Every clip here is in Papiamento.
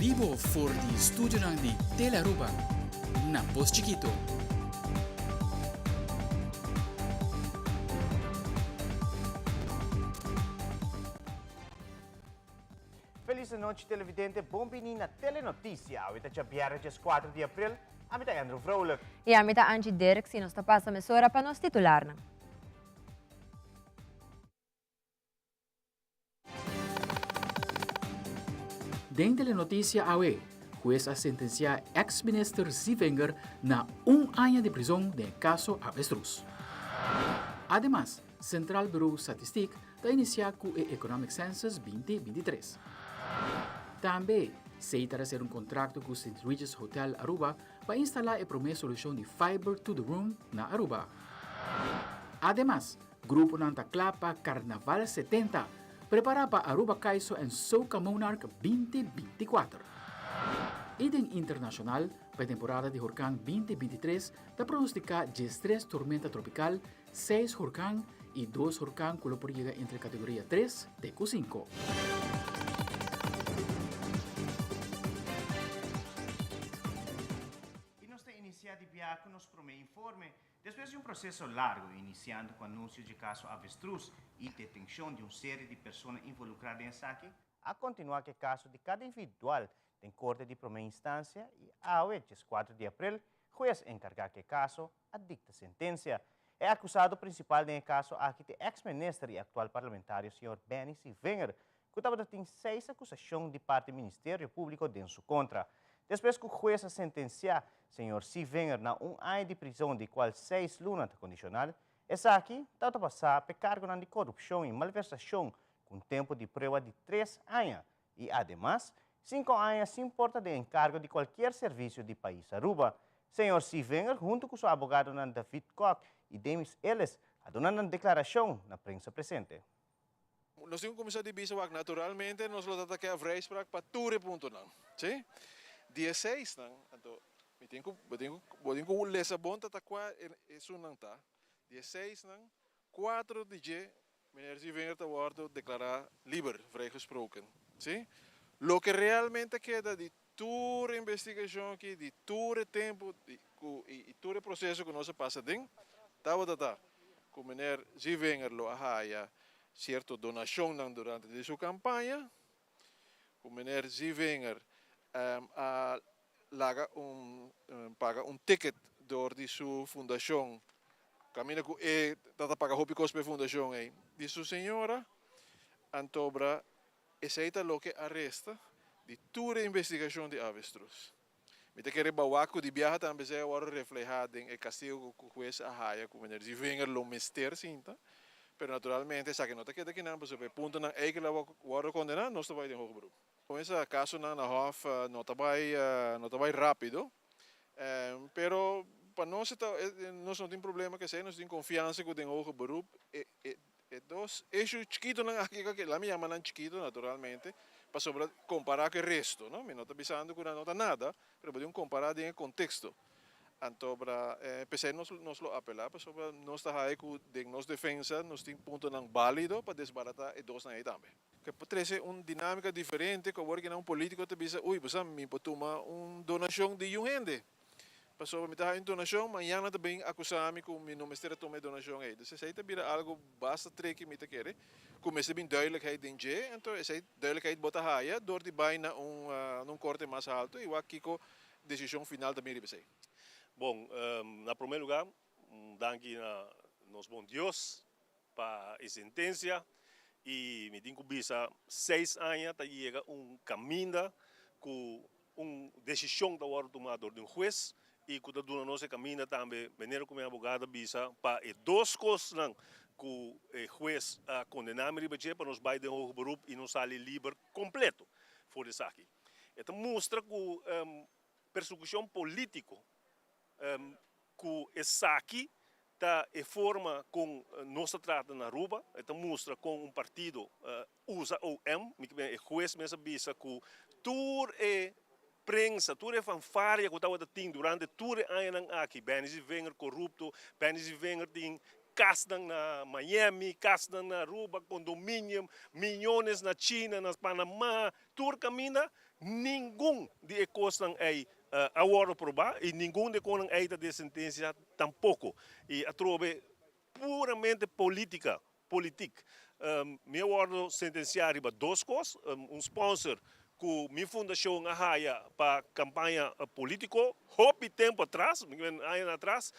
bibo for di studionan di Telearuba na Pos Chikito. Felis anochi televidente, bon bini na Telenoticia. Awe ta djabièrnè 14 di april. Ami ta Andrew Vrolijk. I ami ta Angie Dirks i nos ta pasa mesora pa nos titularnan. Den Telenoticia awe, hues a sentencia ex minister Zievinger na un aña di prizon den e caso Avestruz. Ademas, Centraal Bureau Statistiek ta inicia cu e Economic Census 2023. Tambe, Seita ta hacer un contracto cu St. Regis Hotel Aruba pa instala e prome solucion di Fiber to the Room na Aruba. Ademas, Gruponan ta kla pa Carnaval 70, prepara pa Aruba Kaiso en Soca Monarch 2024. I den internashonal, pa e temporada di horkan 2023 ta pronostiká 13 tormenta tropikal, seis horkan i dos horkan ku lo por yega entre kategoria tres te ku sinku. I nos ta inisiá di biaha ku nos promé informe. Despues di un proseso largo, inisiando ku anunsio dje kaso Avestruz i detenshon di un serie di persona involukrá den esaki, a kontinuá ku e kaso di kada individual den korte di promé instansia i awe, 14 di aprel, hues enkargá ku e kaso a dikta sentensia. E akusado prinsipal den e kaso aki ta e eks minister i aktual parlamentario señor Benny Sevinger, ku tabata tin seis akusashon di parti Ministerio Públiko den su kontra. Despues ku hues a sentensiá señor Sevinger na un aña di prizon di kual seis luna ta kondishonal, esaki tabata pasá p'e kargonan di korupshon i malversashon ku un tempu di prueba di tres aña i ademas sinku aña sin por ta den enkargo di kualkier servisio di pais Aruba. Señor Sevinger huntu ku su abogadonan David Kok i Demis Ellis a duna nan deklarashon na prensa presente. Nos tin ku kuminsá di bisa wak naturalmente nos lo ta ta kea vrijspraak pa tur e puntonan, si. Di e seisnan, anto mi tin ku bo tin ku bo tin ku lesa bon ta ta kua esunnan ta. Di e seisnan, kuatro di dje meneer Zievinger ta wòrdu deklará liber, vrijgesproken, si. Loke realmente keda di tur e investigashon aki, di tur e tempu di ku i tur e proseso ku nos a pasa den, tabata ta ku meneer Zievinger lo a haya sierto donashonnan durante di su kampaña, ku meneer Zievinger a laga un paga un ticket dor di su fundashon, kaminda ku e tabata paga hopi kos pa e fundashon ei, di su señora, antobra Esei ta loke a resta di tur e investigashon di avestruz. Mi ta kere bawá ku di biaha tambe esei a wòrdu reflehá den e kastigo ku hues a haya ku meneer Zievinger lo mester sinta, pero naturalmente esaki no ta keda kinan pasobra e puntonan ei ku el a wòrdu kondená nos ta bai den hoger beroep. Kuminsá kasonan na hòf no ta bai no ta bai rápido, pero pa nos e ta nos no tin problema ku esei, nos tin konfiansa ku den hoger beroep e e E dos issue chikitonan aki ku la mi yama nan chikito naturalmente pasobra kompará ku e resto no mi no ta bisando ku nan no ta nada pero bo tin ku kompará den e konteksto antobra p'esei nos nos lo apelá pasobra nos ta haña ku den nos defensa nos tin puntonan bálido pa desbaratá e dosnan ei tambe. Ke por trese un dinámika diferente ku awor kinan un polítiko ta bisa ui bo sa mi por tuma un donashon di yun hende. Pasobra mi ta haña un donashon, mañana ta bin akusá mi ku mi no mester a tuma e donashon ei. Dus esei ta bira algu basta tricky mi ta kere, ku mester bin duidelijkheid den dje. Anto esei duidelijkheid bo ta haya dor di bai na un na un korte mas haltu i wak kiko desishon final ta bin riba esei. Bon, na promé lugá, un danki na nos bon Dios pa e sentencia y mi tin cu bisa seis aña ta yega un caminda cu un decision ta wordo tuma door di un huez y cu ta duna nos e caminda tambe manera cu mi abogado a bisa pa e dos cosnan cu e huez a condena mi riba dje pa nos bay den hoger beroep y nos sali liber completo for di esaki. E ta mustra cu persecucion politico Ku esaki ta e forma kon nos ta trata na Aruba, e ta mustra kon un partido usa OM, mi ke e hues mes a bisa ku tur e prensa, tur e fanfaria ku tabata tin durante tur e añanan aki, Benny Zievinger korupto, Benny Zievinger tin kasnan na Miami, kasnan na Aruba, condominium, miyones na China, na Panama, tur kaminda. Ningun di e kosnan ei a wòrdu probá i ningun di e kosnan ei ta den sentensia tampoko. I atrobe puramente polítika, politiek. Mi a wòrdu sentensiá riba dos kos, un sponsor ku mi fundashon a haya pa kampaña polítiko hopi tempu atras, añanan atras,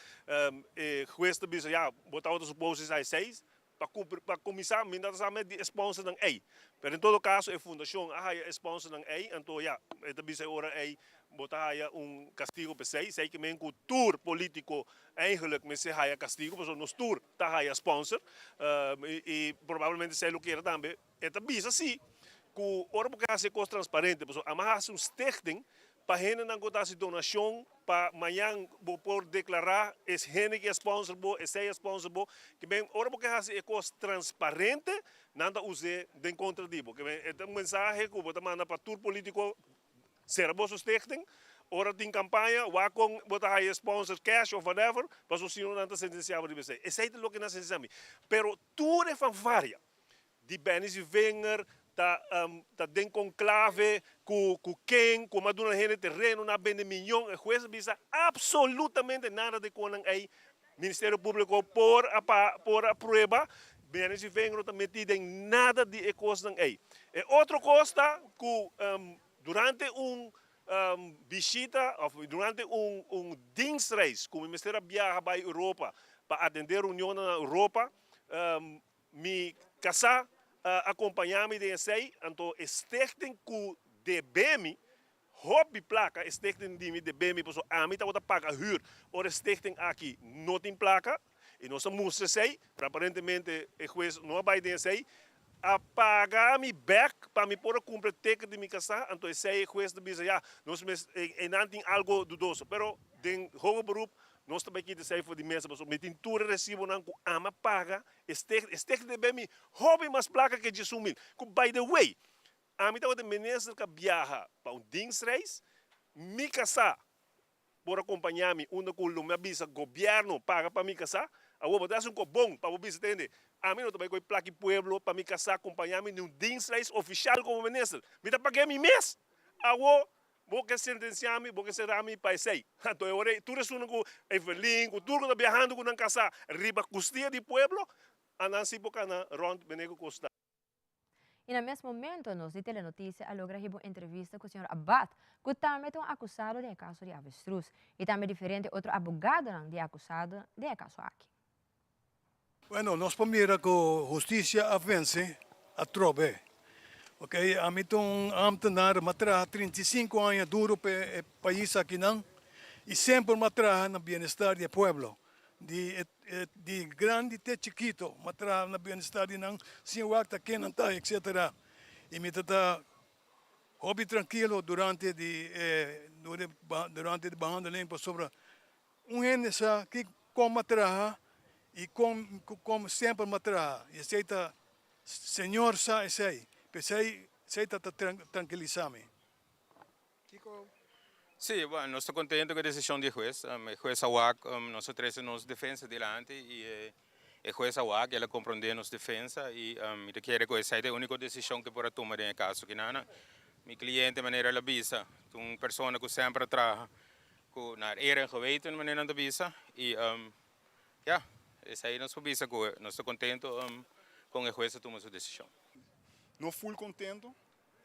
e hues ta bisa ya bo tabata supos esei seis, Pa cumpri, pa cuminsa mi no ta sa mes di e sponsornan ey. Pero en todo caso e fundacion a haya e sponsornan ey, anto ya, e ta bisa e ora ey bo ta haya un castigo p'esey. Esey ke men cu tur politico eigenlijk mester haya castigo, pasobra nos tur ta haya sponsor. Y probablemente esey lo kere tambe. E ta bisa si cu ora bo ke haci e cos transparente, pasobra ama haci un stichting pa hendenan cu ta haci donacion pa mañan bo por declara es hende ki a sponsor bo, esey a sponsor bo, ke ben ora bo ke haci e cos transparente nan ta us'e den contra di bo. Ke ben e ta un mensahe cu bo ta manda pa tur politico, cera boso stichting, ora tin campaña wak con bo ta haya sponsor cash of whatever, pasobra si no nan ta sentencia bo riba esey. Esey ta loke nan a sentencia mi. Pero tur e fanfaria di Benny Zivinger ta ta den conclave cu cu ken cu a duna hende tereno na bende miyon e huez a bisa absolutamente nada de conan ey Ministerio Publico por a por a prueba Benny Zivinger no ta meti den nada di e cosnan ey e otro cos ta cu durante un bishita of durante un un dienstreis cu mi mester a biaha bay Europa pa atende reunionnan na Europa Mi kasá a kompañá mi den esei, anto e stichting ku debe mi hopi plaka, e stichting di mi debe mi pasobra ami tabata paga hür ora e stichting aki no tin plaka, i nos a mustra esei, pero aparentemente e hues no a bai den esei, a paga mi bèk pa mi por a kumpra e teken di mi kasá, anto esei e hues ta bisa ya, nos mes einan tin algo dudoso, pero den hoger beroep Nos ta bai kita esei for di mesa pasobra mi tin tur e resibonan ku ama paga e steg. E steg debe mi hopi mas plaka ke 11,000. Ku by the way, ami tabata minister ku a biaha pa un dienstreis, mi kasá por a kompañá mi unda ku lo mi a bisa gobièrnu paga pa mi kasá. Awor bo ta hasi un kos bon pa bo bisa tende, ami no ta bai kohe plaki pueblo pa mi kasá kompañá mi den un dienstreis ofishal komo minister. Mi ta pag'é mi mes. Awor Bo ke sentensiá mi, bo ke será mi pa esei. Anto e ora ei tur esunnan ku Evelyn, ku tur ku ta biahando ku nan kasá riba kustia di pueblo, a nan si por kana rònt bene ku kos ta. I na mes momento nos di Telenotisia a logra hiba un entrevista ku señor Abad, ku tambe ta un akusado den e kaso di avestruz, i tambe diferente otro abogadonan di e akusado den e kaso aki. Bueno, nos por mira cu husticia a vence atrobe. Ok, ami ta un ambtenaar, m'a traha 35 aña duro pa e pais akinan y semper m'a traha na bienestar di e pueblo. Di di grandi te chikito m'a traha na bienestar di nan sin wak ta ken nan ta etcetera. Y mi ta ta hopi trankilo durante di e durante di behandeling pasobra Un hende sa ki kon m'a traha i kon kon semper m'a traha, i esei ta Señor sa esei, p'esei esei ta ta trankilisá mi. Kiko? Sí, bueno, nos ta contento cu e decision di e huez. E huez a wak, nos a trece nos defensa dilanti y e huez a wak y el a comprende nos defensa y mi ta kere cu esey ta e unico decision cu e por a tuma den e caso aki. Mi cliente, manera el a bisa, ta un persona cu semper a traha Ku naar eer en geweten manera nan ta bisa y ya esei nos por bisa ku nos ta contento con e huez a tuma su decision. No full contento,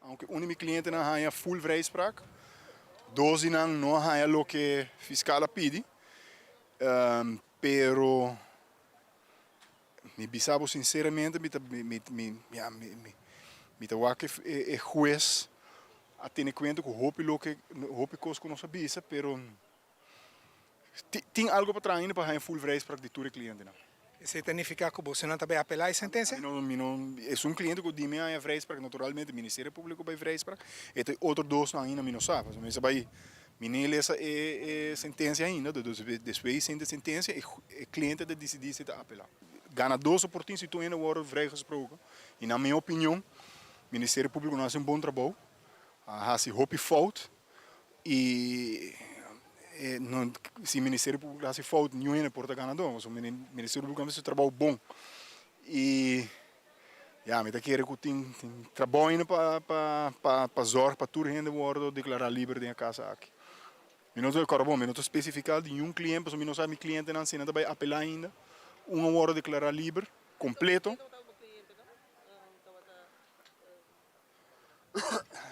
aunke un di mi clientenan a haña full vrijspraak, dos di nan no a haña loke fiscal a pidi, pero mi bisa bo sinceramente mi ta mi mi ya mi mi ta wak e huez a tene cuenta cu hopi loke hopi cos cu nos a bisa pero tin algo pa traha ainda pa haña full vrijspraak di tur e clientenan. Esey ta nifica cu bosonan ta bay apela e sentencia? Mi no mi no esun cliente cu di mi a haña vrijspraak naturalmente Ministerio Publico bay vrijspraak e ta e otro dosnan ainda mi no sa pasobra mi sa bay Mi ni lesa e sentencia ainda, dus despues di sinti e sentencia e cliente ta dicidi si ta apela. Ganadoso por tin si tur hende worde vrijgesproken y na mi opinion Ministerio Publico no haci un bon trabou, a haci hopi fout y si Ministerio Publico haci fout niun hende por ta ganador, pasobra Ministerio Publico a haci su trabou bon y. Ya, mi ta kere ku tin tin trabou ainda pa pa pa pa zorg pa tur hende wordo deklará liber den e kasa aki. Mi no ta kòrda bon, mi no ta spesifiká di niun klient pasobra mi no sa mi klientenan si nan ta bai apelá ainda. Un a wordo deklará liber kompleto.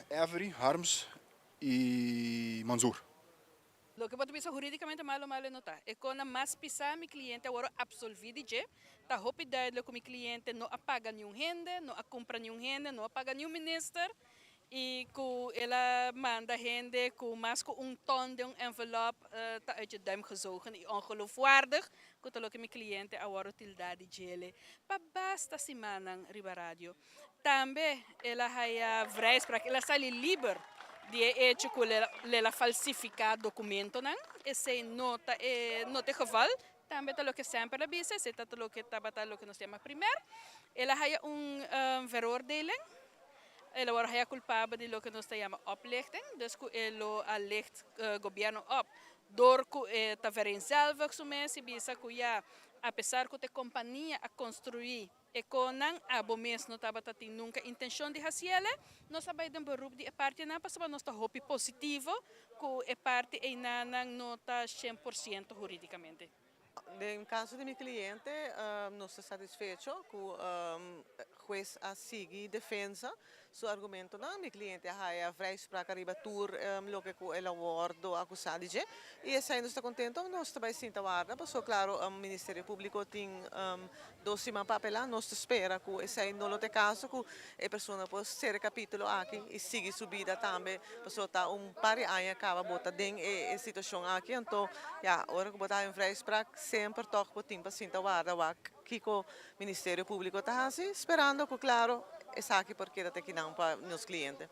Avery, Harms i Mansour. Loke bo ta bisa huridicamente malo malo e no ta. E kona mas pisa mi cliente a worde absolvi di dje. Ta hopi duidelijk ku mi cliente no a paga niun hende, no a cumpra niun hende, no a paga niun minister y ku el a manda hende ku mas ku un ton den un envelop ta uit je duim gezogen y ongeloofwaardig ku ta loke mi cliente a worde tilda di djele pa basta simannan riba radio. Tambe el a haya vrijspraak, el a sali liber di e hecho cu el a falsifica documentonan. Esey no ta e no ta e geval. Tambe ta loke semper a bisa, esey ta loke tabata loke nos yama primer. El a haya un veroordeling, el a worde haya culpabel di loke nos ta yama oplichting, dus cu e lo a licht gobierno op dor cu e ta vereenzelvig su mes y bisa cu ya apesar cu ta e compania a construi E konan abo mes no tabata tin nunka intenshon di hasiele, nos a bai den beroep di e partinan pasobra nos ta hopi positivo ku e parti einanan no ta 100% huridikamente. Den kaso di mi kliente nos ta satisfecho ku hues a sigui defensa su argumentonan. Mi kliente a haya vrijspraak ariba tur loke ku el a wordo akusá di dje i esei nos ta kontento. Nos ta bai sinta warda pasobra klaro Ministerio Públiko tin dos siman pa apelá. Nos ta spera ku esei no lo ta e kaso ku e persona por sera e kapítulo aki i sigui su bida tambe pasobra ta un par di aña kaba bo ta den e situashon aki. Anto ya ora ku bo ta haya un vrijspraak semper tòg bo tin pa sinta warda wak. Kiko Ministerio Públiko ta hasi, sperando ku klaro esaki por keda te kinan pa nos kliente.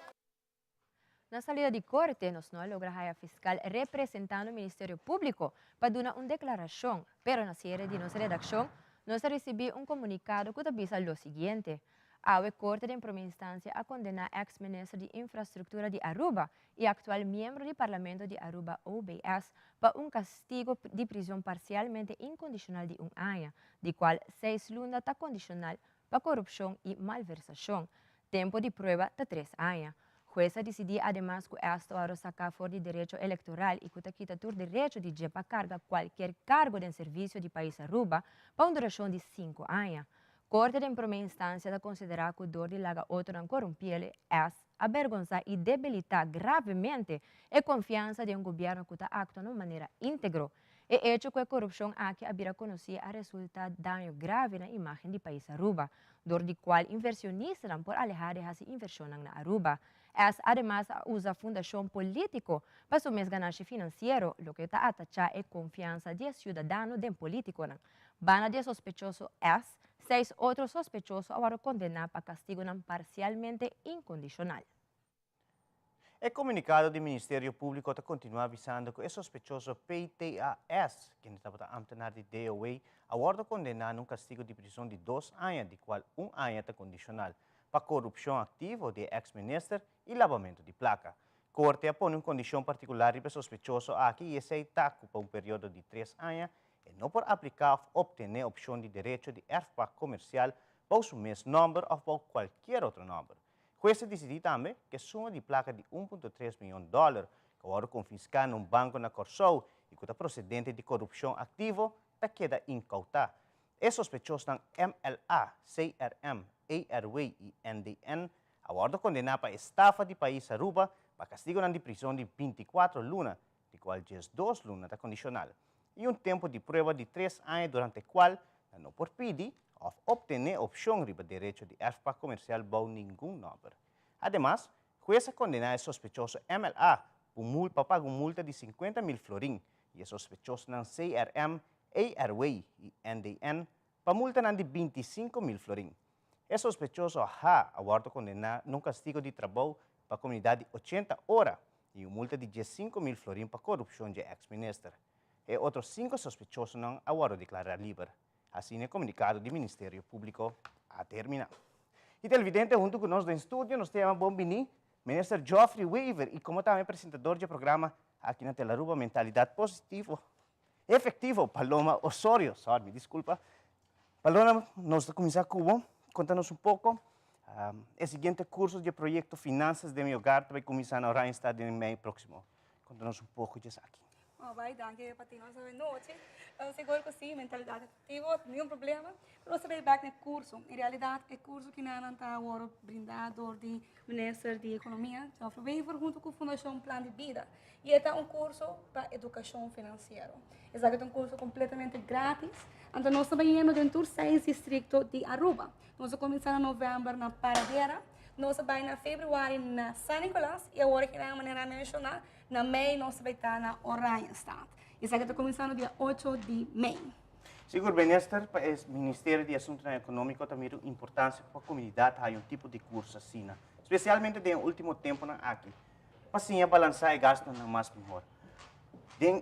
Na salida di korte nos no a logra haya fiskal representando Ministerio Públiko pa duna un deklarashon, pero na siere di nos redakshon nos a risibí un komunikado ku ta bisa lo siguiente, Awe Korte den Prome Instansia a kondená eks minister di Infrastruktura di Aruba i aktual miembro di Parlamento di Aruba OBS pa un kastigo di prizon parsialmente inkondishonal di un aña, di kual seis luna ta kondishonal pa korupshon i malversashon. Tempu di prueba ta tres aña. Hues a disidí ademas ku esto a rosaká for di derecho elektoral i ku ta kita tur derecho di dje pa karga kualkier kargo den servisio di pais Aruba pa un durashon di sinku aña. Korte den promé instansia ta konsiderá ku dor di laga otronan korumpiel es a bergonsá i debilitá gravemente e konfiansa den un gobièrnu ku ta aktua na un manera íntegro. E echo ku e korupshon aki a bira konosí a resultá daño grave na imágen di pais Aruba, dor di kual inversionistanan por alehá di hasi invershonnan na Aruba. Es ademas a usa fundashon polítiko pa su mes ganashi finansiero, loke ta atachá e konfiansa di e siudadano den polítikonan. Banda di e sospechoso S, seis otro sospechoso a wòrdu kondená pa kastigunan parsialmente inkondishonal. E komunikado di Ministerio Públiko ta kontinuá bisando ku e sospechoso PTAS, kende tabata ámtenar di DOW, a wòrdu kondená na un kastigu di prizon di dos aña, di kual un aña ta kondishonal, pa korupshon aktivo di e eks minister i labamentu di plaka. Korte a pone un kondishon partikular riba e sospechoso aki i esei ta ku pa un periodo di tres aña E no por apliká òf optené opshon di derecho di erfpacht komersial bou su mes nòmber òf bou kualkier otro nòmber. Hues a disidí tambe ku e suma di plaka di un punto tres miyon dòler ku a wòrdu konfiská na un banko na Kòrsou i ku ta prosedente di korupshon aktivo ta keda inkoutá. E sospechosnan MLA, CRM, ARW i NDN a wòrdu kondená pa estafa di pais Aruba pa kastigonan di prizon di 24 luna, di kual 12 luna ta kondishonal. i un tempu di prueba di tres aña durante kual nan no por pidi òf optené opshon riba derecho di erfpacht komersial bou ningun nòmber. Ademas, hues a kondená e sospechoso MLA pa paga un multa di 50,000 florin i e sospechosonan CRM, ARW i NDN pa multanan di 25,000 florin. E sospechoso H a wòrdu kondená na un kastigo di trabou pa komunidat di 80 ora i un multa di 15,000 florin pa korupshon dje eks minister. E otro sinku sospechosonan a wòrdu deklará liber. Asina e komunikado di Ministerio Públiko a terminá. I televidente, huntu ku nos den studio nos ta yama bon biní Minister Geoffrey Wever i komo tambe presentador dje programa aki na Telaruba Mentalidat Positivo Efectivo, Paloma Osorio. Sorry, mi disculpa. Paloma, nos ta cuminsa cu bo. Konta nos un poko, e siguiente kurso di e proyekto Finanzas den mi Hogar ta bai kuminsá na Oranjestad den mei próksimo. Konta nos un poko di esaki. Oh, bai, danki pa tin nos awe nochi. Sigur ku si, mentalidat efektivo, ningun problema. Pero nos ta bai bek na e kurso. En realidat e kurso kinanan ta awor brindá dor di Minister di Ekonomia, Geoffrey Wever, huntu ku Fundashon Plan di Bida. I e ta un kurso pa edukashon finansiero. Esaki ta un kurso kompletamente gratis. Anto nos ta bayendo den tur seis distrikto di Aruba. Nos a kuminsá na novèmber na Paradera, nos a bai na febrüari na San Nicolas i awor aki nan manera a menshoná, na mei nos ta bai ta na Oranjestad. Esaki ta kuminsando dia ocho di mei. Sigur Minister, pa e Ministerio di Asuntonan Economico ta mira un importancia pa comunidad haya un tipo di curso asina, specialmente den e ultimo temponan aki, pa siña balansa e gastonan mas mihor. Den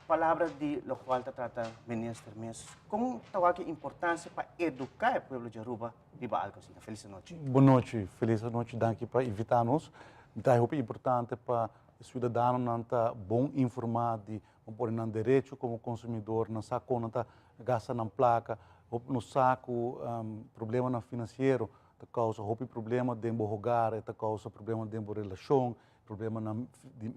palabra di locual ta trata Minister mes, con ta wak e importancia pa educa e pueblo di Aruba riba algo asina? Feliz anochi. Bon nochi, feliz anochi, danki pa invita nos. Mi ta hopi importante pa e ciudadanonan ta bon informa di Bo pone nan derecho komo konsumidor, nan sa kon nan ta gasta nan plaka. Hopi nos sa ku problemanan finansiero ta kousa hopi problema den bo hogar, e ta kousa problema den bo relashon, problemanan di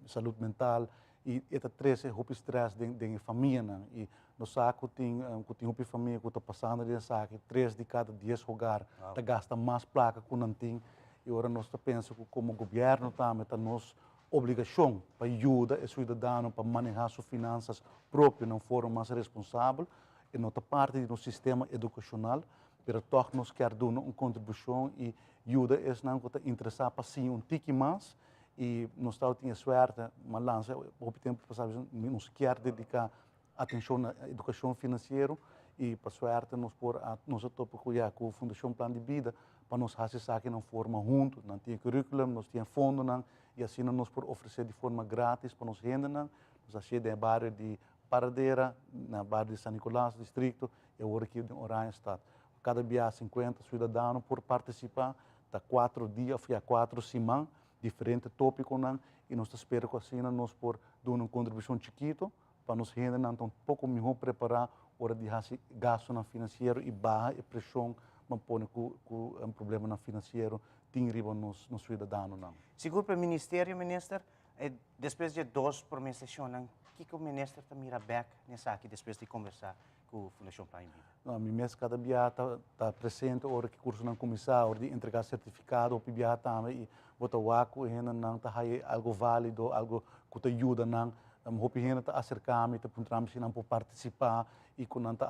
salud mental i e ta trese hopi strès den den e famianan. I nos sa ku tin ku tin hopi famia ku ta pasando den esaki, tres di kada dies hogar ta gasta mas plaka ku nan tin. I ora nos ta pensa ku komo gobièrnu tambe ta nos Obligashon pa yuda e suidadano pa manehá su finansas propio na un forma mas responsabel. E no ta parti di nos sistema edukashonal, pero tòg nos kier duna un kontribushon i yuda esnan ku ta interesá pa siña un tiki mas. I nos tabatin e suerte, m'a lansa hopi tempu pasá bisa nos kier dediká atenshon na edukashon finansiero i pa suerte nos por a nos a topa ku ya ku Fundashon Plan di Bida pa nos hasi esaki na un forma huntu. Nan tin e curriculum, nos tin e fondonan i asina nos por ofresé di forma gratis pa nos hendenan. Nos a hasié den e bario di Paradera, na bario di San Nicolas, distrikto, i awor aki den Oranjestad. Kada bia sinkuenta siudadano por partisipá, ta kuatro dia òf ya kuatro siman, diferente tópikonan i nos ta spera ku asina nos por duna un kontribushon chikito pa nos hendenan ta un poko mihó prepará ora di hasi gastunan finansiero i baha e preshon ban pone ku ku problemanan finansiero tin riba nos nos siudadanonan. Sigur pa e ministerio, Minister, e despues di e dos promé seshonnan, kiko Minister ta mira bèk na esaki despues di kombersá ku Fundashon Plan di Bida? No, mi mes kada bia ta ta presente ora ku kursonan kuminsá, ora di entregá sertifikado hopi biaha tambe i bo ta wak ku e hendenan ta haña algu válido, algu ku ta yuda nan. Hopi hende ta aserká mi, ta puntra mi si nan por partisipá i ku nan ta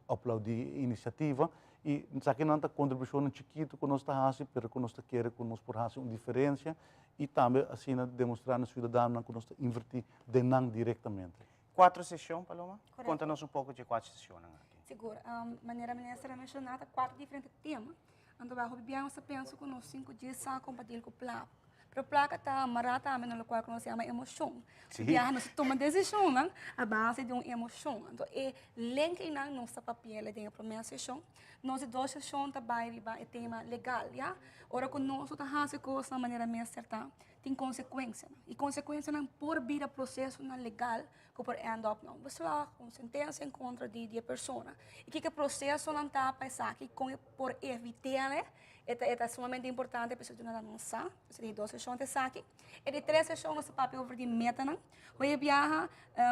aplaudí e inisiativa. I esaki nan ta kontribushonnan chikitu ku nos ta hasi, pero ku nos ta kere ku nos por hasi un diferensia i tambe asina demostrá na siudadanonan ku nos ta invertí den nan direktamente. Kuatro seshon, Paloma? Konta nos un poko dje kuatro seshonnan aki. Sigur. Manera Minister a menshoná ta kuatro diferente tema. Anto baho bibian nos ta pensa ku nos tin ku dje sa kompartir ku plaka. Pero plaka ta mará tambe na lokual ku nos yama emoshon. Sí. Biaha nos ta tuma desishonnan a base di un emoshon. Anto e link einan nos ta papi'el den e promé seshon. Nos di dos seshon ta bai riba e tema legal, ya. Ora ku nos no ta hasi kosnan manera mester ta, tin konsekuensianan. I konsekuensianan por bira prosesonan legal ku por end up na un beslag, un sentensia en kontra di di e persona. I kiko e prosesonan ta pa esaki, kon e por evit'é, e ta e ta sumamente importante pa e siudadano sa. Entonces di dos seshon ta esaki. E di tres seshon nos ta papia over di metanan. Hoy e biaha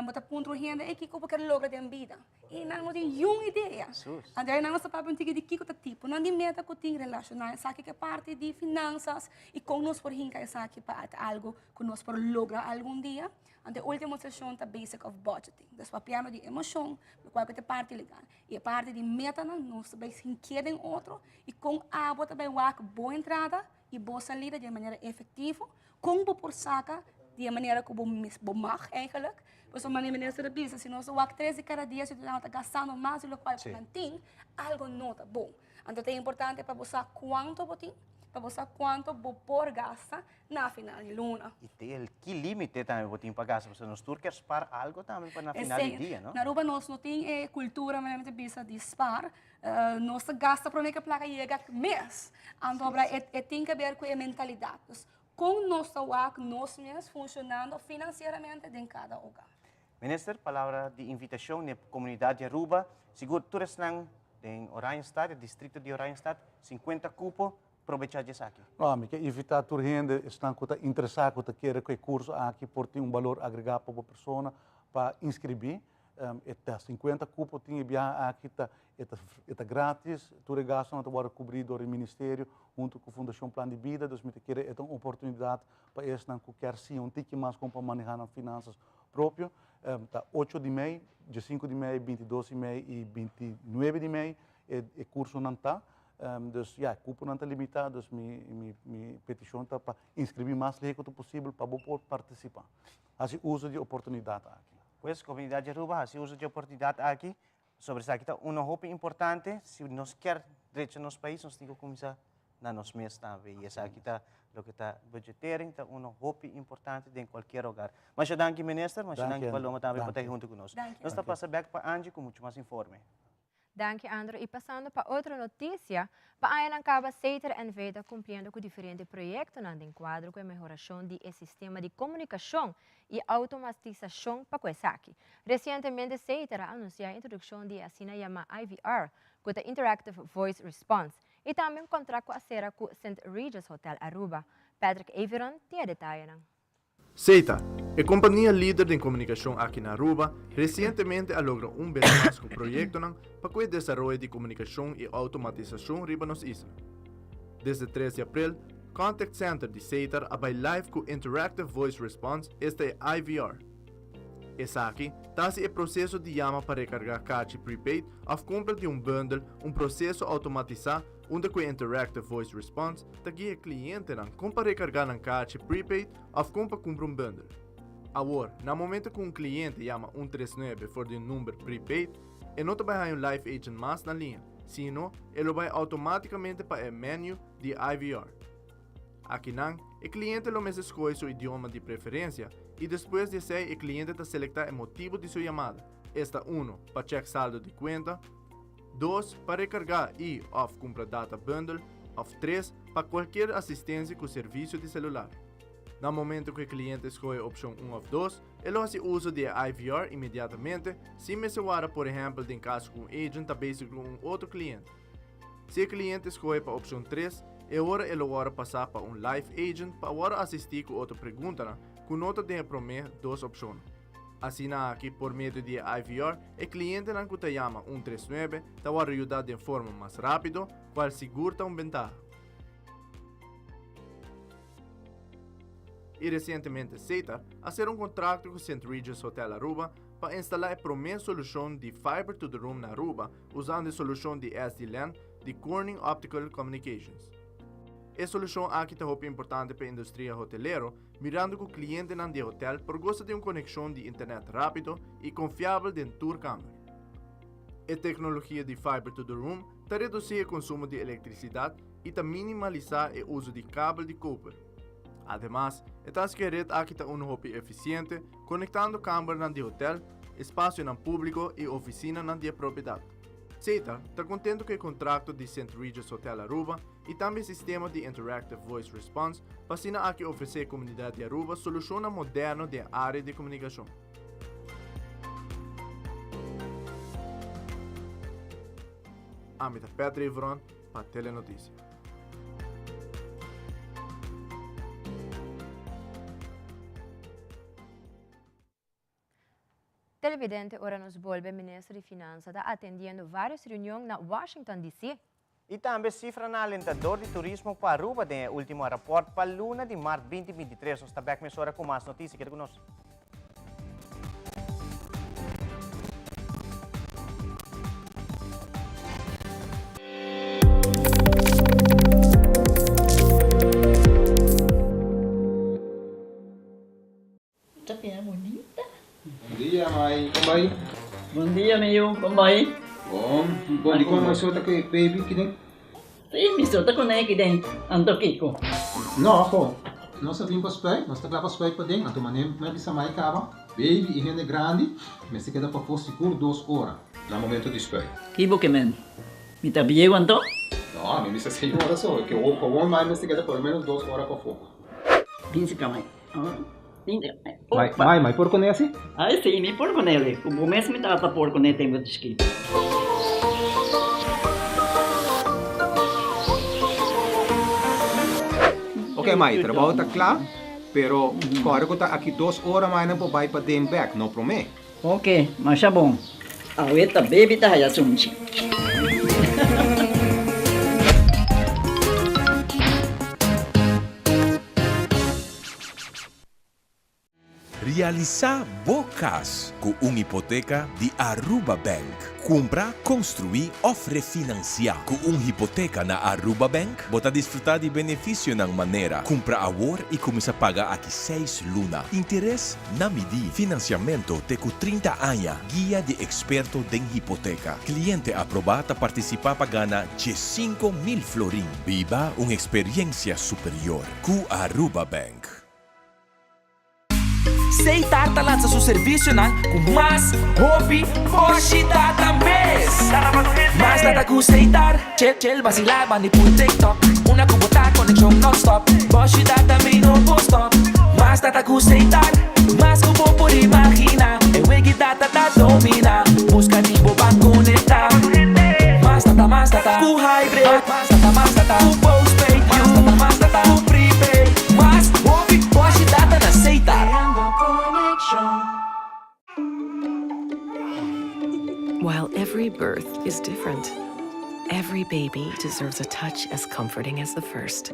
bo ta puntra un hende, ey kiko bo ker logra den bida? I nan no tin niun idea. Anto nan nos ta papia un tiki di kiko ta tiponan di meta ku tin relashoná esaki ku e parti di finansas i kon nos por hinka esaki pa ta algu ku nos por logra algun dia. Anto e ultimo seshon ta basic of budgeting. Dus papiando di emoshon, lokual ku ta e parti legal. I e parti di metanan nos ta bai hinkia den otro i kon abo ta bai wak bo entrada i bo salida di e manera efektivo, kon bo por saka di e manera ku bo mes bo mag eigenlijk. Pasobra manera minister a bisa, si nos a wak tres di kada dia siudadano ta gastando mas di lokual ku nan tin, algo no ta bon. Anto ta importante pa bo sa kuantu bo tin, pa bo sa kuantu bo por gasta na final di luna. I te el ki limite tambe bo tin pa gasta, pasobra nos tur kier spar algo tambe pa na final di dia, no? Na Aruba nos no tin e kultura manera mi ta bisa di spar, nos ta gasta prome ku e plaka yega mes. Anto abra e tin ke ber ku e mentalidat. Dus kon nos ta wak nos mes funshonando finansieramente den kada hogar. Minister, palabra di invitashon na e komunidat di Aruba, sigur tur esnan. Den Oranjestad, e distrito di Oranjestad, 50 cupo, probecha di esaki. No, mi ke invita tur hende, esnan ku ta interesa, ku ta kere ku e kurso aki por tin un balor agregá pa bo persona, pa inskribí. E ta 50 kupo tin e biaha aki, ta e ta e ta gratis, tur e gastunan ta wòrdu kubrí dor e ministerio huntu ku Fundashon Plan di Bida, dus mi ta kere e ta un oportunidat pa esnan ku kier siña un tiki mas kon pa manehá nan finansas propio. Ta ocho di mei, diesinku di mei, bintidos di mei i bintinuebe di mei e e kursonan ta. Dus ya, e kuponan ta limitá, dus mi mi mi petishon ta pa inskribí mas lihé ku ta posibel pa bo por partisipá. Hasi uso di e oportunidat aki. Pues, komunidat di Aruba hasi uso di e oportunidat aki. Sobre esaki ta uno hopi importante, si nos kier drecha nos pais, nos tin ku kuminsá na nos mes tambe. I esaki ta loke ta budgetering, ta uno hopi importante den kualkier hogar. Masha danki minister, masha danki Paloma tambe pa ta huntu ku nos. Nos ta pasa bek pa Angie ku muchu mas informe. Danki Andro y pasando pa otro noticia, pa añanan caba Seter NV ta cumpliendo cu diferente proyectonan den cuadro cu e mehoracion di e sistema di comunicacion y automatisacion pa cu esaki. Recientemente Seter a anuncia e introduccion di e asina yama IVR, cu ta Interactive Voice Response, y tambe un contract cu a cera cu St. Regis Hotel Aruba. Patrick Averon tin e detayenan. Seita, e kompania lider den komunikashon aki na Aruba, resientemente a logra un bes mas ku proyektonan pa ku e desaroyo di komunikashon i outomatisashon riba nos isla. Desde tres di aprel, Contact Center di Setar a bai live ku Interactive Voice Response, esta e IVR. Esaki ta hasi e proseso di yama pa rekargá kachi prepaid òf kompra di un bundle un proseso outomatisá unda ku e Interactive Voice Response ta guia e klientenan kon pa rekargá nan kachi prepaid òf kon pa kumpra un bundle. Awor, na momento ku un kliente yama un tres nuebe for di un number prepaid, e no ta bai haña un live agent mas na liña, sino e lo bai outomátikamente pa e menu di IVR. Akinan, e kliente lo mester skohe su idioma di preferensia i despues di esei e kliente ta selektá e motibu di su yamada, esta uno, pa chèk saldo di kuenta, Dos, pa rekargá i òf kumpra data bundle, òf tres, pa kualkier asistensia ku servisio di selular. Na momento ku e kliente skohe opshon un òf dos, e lo hasi uso di e IVR inmediatamente, sin mester wara por ehèmpel den kaso ku un agent ta bezig ku un otro kliente. Si e kliente skohe pa opshon tres, e ora e lo wòrdu pasá pa un live agent pa wòrdu asistí ku otro preguntanan ku no ta den e promé dos opshonnan. Asina aki, por medio di e IVR, e klientenan ku ta yama un tres nuebe ta wòrdu yudá den forma mas rápido, kual sigur ta un bentaha. I resientemente Setar a sera un kontrakto ku Sint Regis Hotel Aruba pa instalá e promé solushon di Fiber to the Room na Aruba usando e solushon di SD-LAN di Corning Optical Communications. E solushon aki ta hopi importante pa e industria hotelero mirando ku klientenan di e hotel por gosa di un konekshon di internet rápido i konfiabel den tur kamber. E teknologia di Fiber to the Room ta redusí e konsumo di elektrisidat i ta minimalisá e uso di kabel di koper. Ademas, e ta hasi ku e ret aki ta unu hopi efisiente, konektando kambernan di hotel, espasionan públiko i ofisinanan di e propiedat. Setar ta kontentu ku e kontrakto di Sint Regis Hotel Aruba i tambe e sistema di Interactive Voice Response pa asina aki ofresé e komunidat di Aruba solushonnan moderno den área di komunikashon. Ami ta Patrick Evron pa Telenoticia. Televidente ora nos bolbe Minister di Finansa ta atendiendo varios reunion na Washington DC. Y tambe cifranan alentador di turismo pa Aruba den e ultimo rapport pa luna di maart 2023. Nos ta bek mesora cu mas noticia. Keda cu nos. Ta bira bunita. Bon dia mai, kon bai? Bon dia mi yu, kon bai? Bon, bon dikon mai so ta ku e baby kiden? Si, mi so ta ku ne kiden, anto kiko? No, ho, nos a bin pa spuit, nos ta kla pa spuit paden, anto manera mi a bisa mai kaba, baby i hende grandi mester keda pafó sigur dos ora na momento di spuit. Ki bo ke men? Mi ta bieu anto? No, mi bisa señora so, ke gewoon mai mester keda por lo menos dos ora pafó. Bin si ka mai. Mai, mai, mai por kuné asi? Ai si, mi por kuné li. Ku bo mes mi tata por kuné tempu di chikito. Ok, mai, trabou ta kla, pero kòrda ku ta aki dos ora mai nan por bai paden bèk, no promé. Ok, masha bon. Awe ta baby ta haya sunchi. Realisá bo kas ku un hipoteka di Aruba Bank. Kumpra, konstruí òf refinansiá. Ku un hipoteka na Aruba Bank, bo ta disfrutá di benefisionan manera, kumpra awor i kuminsá paga aki seis luna, interes na midí, finansiamentu te ku 30 aña, guia di eksperto den hipoteka. Kliente aprobá ta partisipá pa gana 15,000 florin. Biba un eksperiensia superior ku Aruba Bank. Setar ta lansa su servisionan ku mas hopi boshi data mes. Mas data ku Setar, chill chill basila bandi pul TikTok. Una ku bo ta konekshon non stop, boshi data mi no por stop. Mas data ku Setar, mas ku bo por imagina. E wiki data ta domina, buska di bo ban konekta. Mas data mas data ku hybrid, mas data mas data ku postpaid, mas data mas data ku prepaid. Mas hopi boshi data na Setar. While every birth is different, every baby deserves a touch as comforting as the first.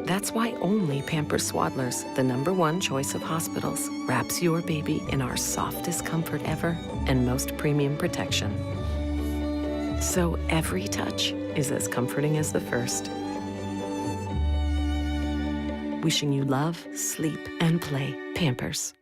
That's why only Pampers Swaddlers, the number one choice of hospitals, wraps your baby in our softest comfort ever and most premium protection. So every touch is as comforting as the first. Wishing you love, sleep, and play. Pampers.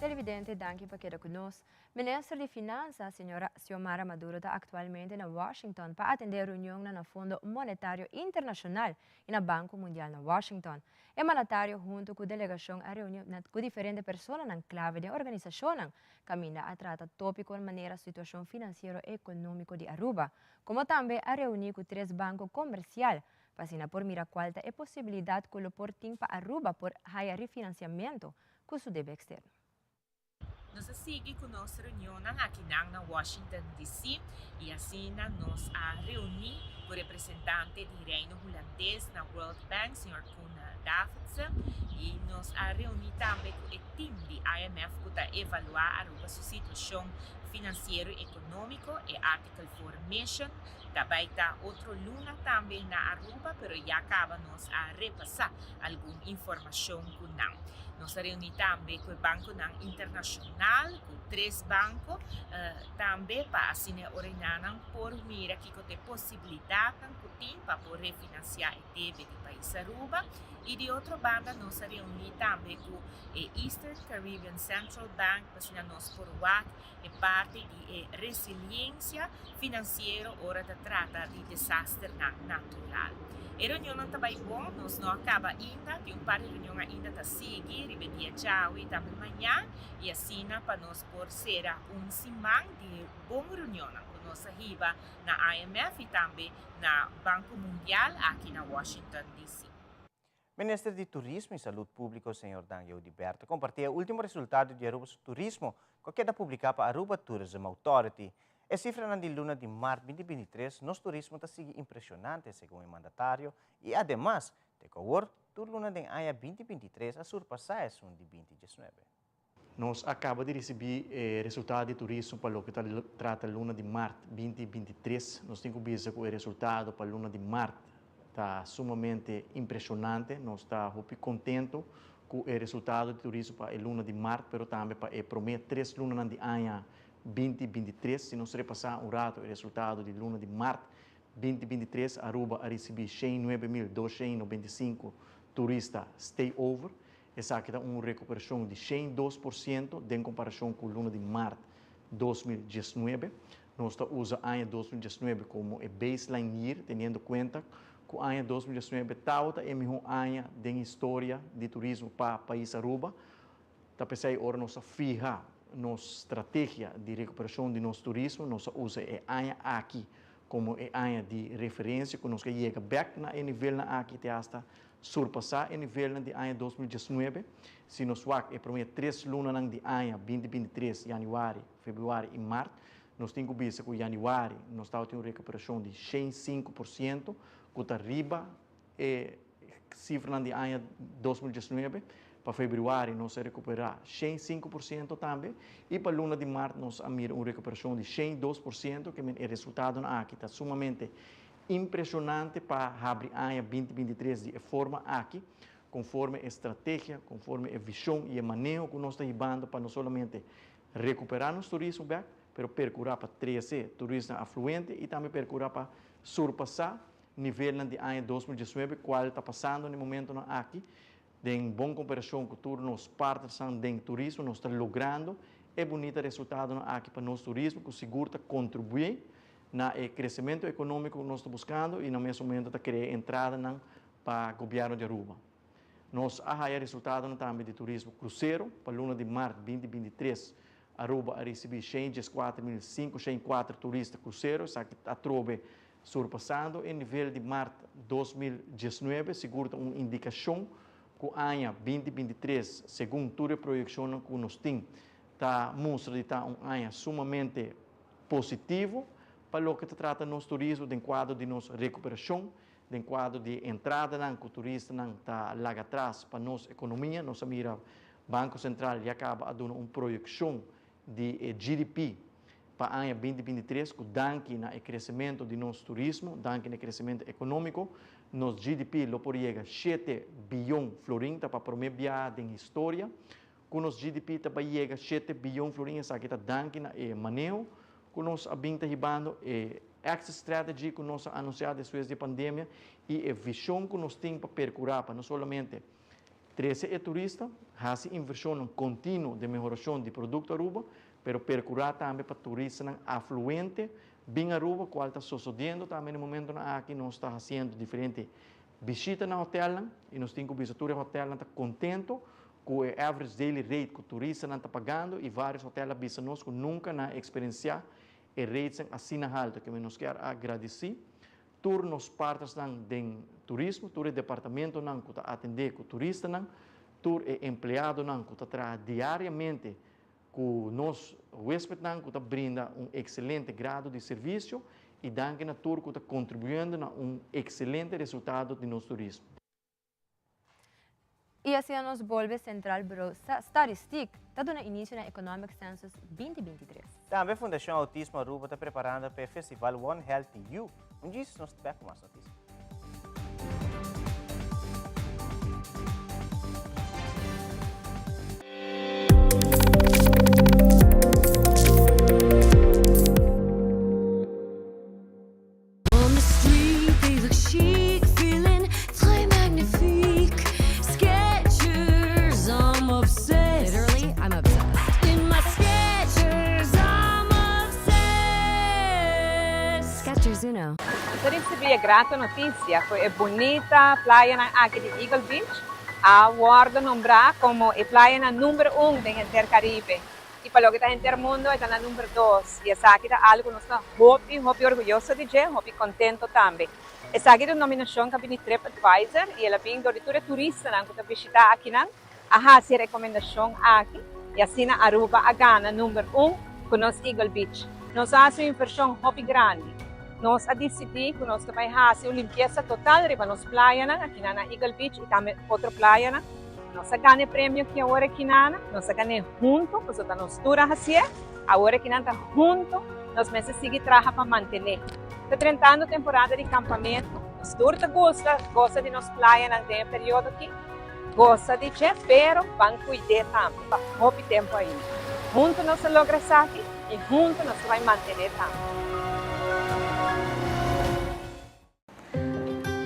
Televidente, danki pa keda ku nos. Minister di Finansa, señora Xiomara Maduro ta aktualmente na Washington pa atendé reunionnan na Fondo Monetario Internashonal i na Banko Mundial na Washington. E mandatario huntu ku delegashon a reuni ku diferente personanan klave den organisashonnan kaminda a trata tópikonan manera situashon finansiero ekonómiko di Aruba, komo tambe a reuní ku tres banko komersial pa asina por mira kual ta e posibilidat ku lo por tin pa Aruba por haya refinansiamentu ku su debe eksterno. Nos a sigui ku nos reunionnan akinan na Washington DC i asina nos a reuní ku representante di Reino Hulandes na World Bank, señor Koen Davidse, i nos a reuní tambe ku e tim di IMF ku ta evaluá Aruba su situashon finansiero i ekonómiko, e Article Four Mission. Ta bai ta otro luna tambe na Aruba, pero ya kaba nos a repasá algun informashon ku nan. Nos a reuní tambe ku e bankonan internashonal, ku tres banko tambe pa asina e orenanan por mira kiko ta e posibilidatnan ku tin pa por refinansiá e debe di pais Aruba. I di otro banda nos a reuní tambe ku e Eastern Caribbean Central Bank pa asina nos por wak e parti di e resiliensia finansiero ora ta trata di desasternan natural. E reunionnan ta bai bon, nos no a kaba ainda, tin un par di reunion ainda ta sigui riba e dia djawe i tambe mañan, i asina pa nos por sera un siman di bon reunionnan ku nos a hiba na IMF i tambe na Banko Mundial aki na Washington DC. Minister di Turismo y Salud Publico, señor Dangio Oduber, ta comparti e ultimo resultado di Aruba su turismo cu a keda publica pa Aruba Tourism Authority. E cifranan di luna di maart 2023, nos turismo ta sigui impresionante, segun e mandatario, y ademas, te cu awor, tur luna den aña 2023 a surpasa esun di 2019. Nos a caba di ricibi e resultado di turismo pa loke ta trata luna di maart 2023. Nos tin cu bisa cu e resultado pa luna di maart ta sumamente impresionante. Nos ta hopi contento cu e resultado di turismo pa e luna di maart, pero tambe pa e prome tres lunanan di aña 2023. Si nos repasa un rato e resultado di luna di maart 2023, Aruba a ricibi 109,295 turista stay over. Esaki ta un rekuperashon di 102% den komparashon ku luna di mart 2019. Nos ta usa aña 2019 komo e baseline year teniendo kuenta ku aña 2019 tabata e mihó aña den historia di turismo pa pais Aruba. Ta p'esei ora nos a fiha nos strategia di rekuperashon di nos turismo nos a usa e aña aki komo e aña di referensia ku nos ke yega bèk na e nivelnan aki te asta surpasá e nivelnan di aña 2019. Si nos wak e promé tres lunanan di aña 2023, yanüari, febrüari i mart, Nos tin ku bisa ku yanüari nos tabatin un rekuperashon di 105% ku ta riba e sifranan di aña 2019. Pa febrüari nos a rekuperá 105% tambe i pa luna di mart nos a mira un rekuperashon di 102%, ke men e resultadonan aki ta sumamente impreshonante pa habri aña 2023 di e forma aki, konforme e strategia, konforme e vishon i e maneho ku nos ta hibando pa no solamente rekuperá nos turismo bèk, pero perkurá pa trese turistanan afluente i tambe perkurá pa surpasá nivelnan di aña 2019, kual ta pasando na e momentonan aki. Den bon komperashon ku tur nos partnersnan den turismo nos ta logrando e bunita resultadonan aki pa nos turismo ku sigur ta kontribuí na e kresementu ekonómiko ku nos ta buskando i na mes momento ta krea entradanan pa gobièrnu di Aruba. Nos a haya resultadonan tambe di turismo krusero pa luna di mart 2023 Aruba a risibí 114.504 turista krusero, esaki atrobe Surpasando e nivel di mart 2019 sigur ta un indikashon ku aña 2023, segun tur e proyekshonnan ku nos tin, ta mustra di ta un aña sumamente positivo pa loke ta trata nos turismo den kuadro di nos rekuperashon, den kuadro di e entradanan ku turistanan ta laga atras pa nos ekonomia. Nos a mira Banko Sentral ya kaba a duna un proyekshon di e GDP pa aña 2023 ku danki na e kresementu di nos turismo, danki na e kresementu ekonómiko, nos GDP lo por yega shete biyon florin, ta pa promé biaha den historia ku nos GDP ta bai yega shete biyon florin, esaki ta danki na e maneho ku nos a bin ta hibando, e exit strategy ku nos a anunsiá despues di e pandemia i e vishon ku nos tin pa perkurá pa no solamente Trese e turista, hasi invershonnan kontinuo den mehorashon di produkto Aruba, pero perkurá tambe pa turistanan afluente bin Aruba, kual ta sosodiendo tambe na e momentonan aki. Nos ta hasiendo diferente bishita na hotelnan i nos tin ku bisa tur e hotelnan ta kontento ku e average daily rate ku turistanan ta pagando i vários hotel a bisa nos ku nunka nan a eksperensiá e ratesnan asina haltu. Keme nos kier a gradisí Tur nos partnersnan den turismo, tur e departamentonan ku ta atendé ku turistanan, tur e empleadonan ku ta traha diariamente ku nos huéspednan ku ta brinda un ekselente grado di servisio i danki na tur ku ta kontribuyendo na un ekselente resultado di nos turismo. I asina nos bolbe Centraal Bureau Statistiek ta duna inicio na Economic Census 2023. Tambe Fundacion Autismo Aruba ta preparando pa e festival One Healthy You. Un djis nos ta bek cu mas noticia. On the street they look chic, feeling très magnifique. Skechers, I'm obsessed. Literally, I'm obsessed. In my Skechers, I'm obsessed. Skechers Uno. Nos a ricibi e grato noticia cu e bunita playanan aki di Eagle Beach a wordo nombra como e playanan number un den henter Caribe. I pa loke ta henter mundo e ta na number dos i esaki ta algu ku nos ta hopi hopi orguyoso di dje, hopi kontento tambe. Esaki ta un nominashon ku a bini Trip Advisor i el a bin dor di tur e turistanan ku ta bishita akinan a hasi e rekomendashon aki i asina Aruba a gana number un ku nos Eagle Beach. Nos a hasi un invershon hopi grandi. Nos a disidí ku nos ta bai hasi un limpiesa total riba nos playanan akinan na Eagle Beach i tambe otro playanan. Nos a gana e premio ki awor aki nan, nos a gan'é hunto, pasobra ta nos tur a hasié, awor aki nan ta hunto, nos mester sigui traha pa mantené. Ta drentando temporada di kampamentu, nos tur ta gusta gosa di nos playanan den e periodo aki, gosa di dje, pero ban kuid'é tambe pa hopi tempu ainda. Hunto nos a logra esaki i hunto nos ta bai mantené tambe.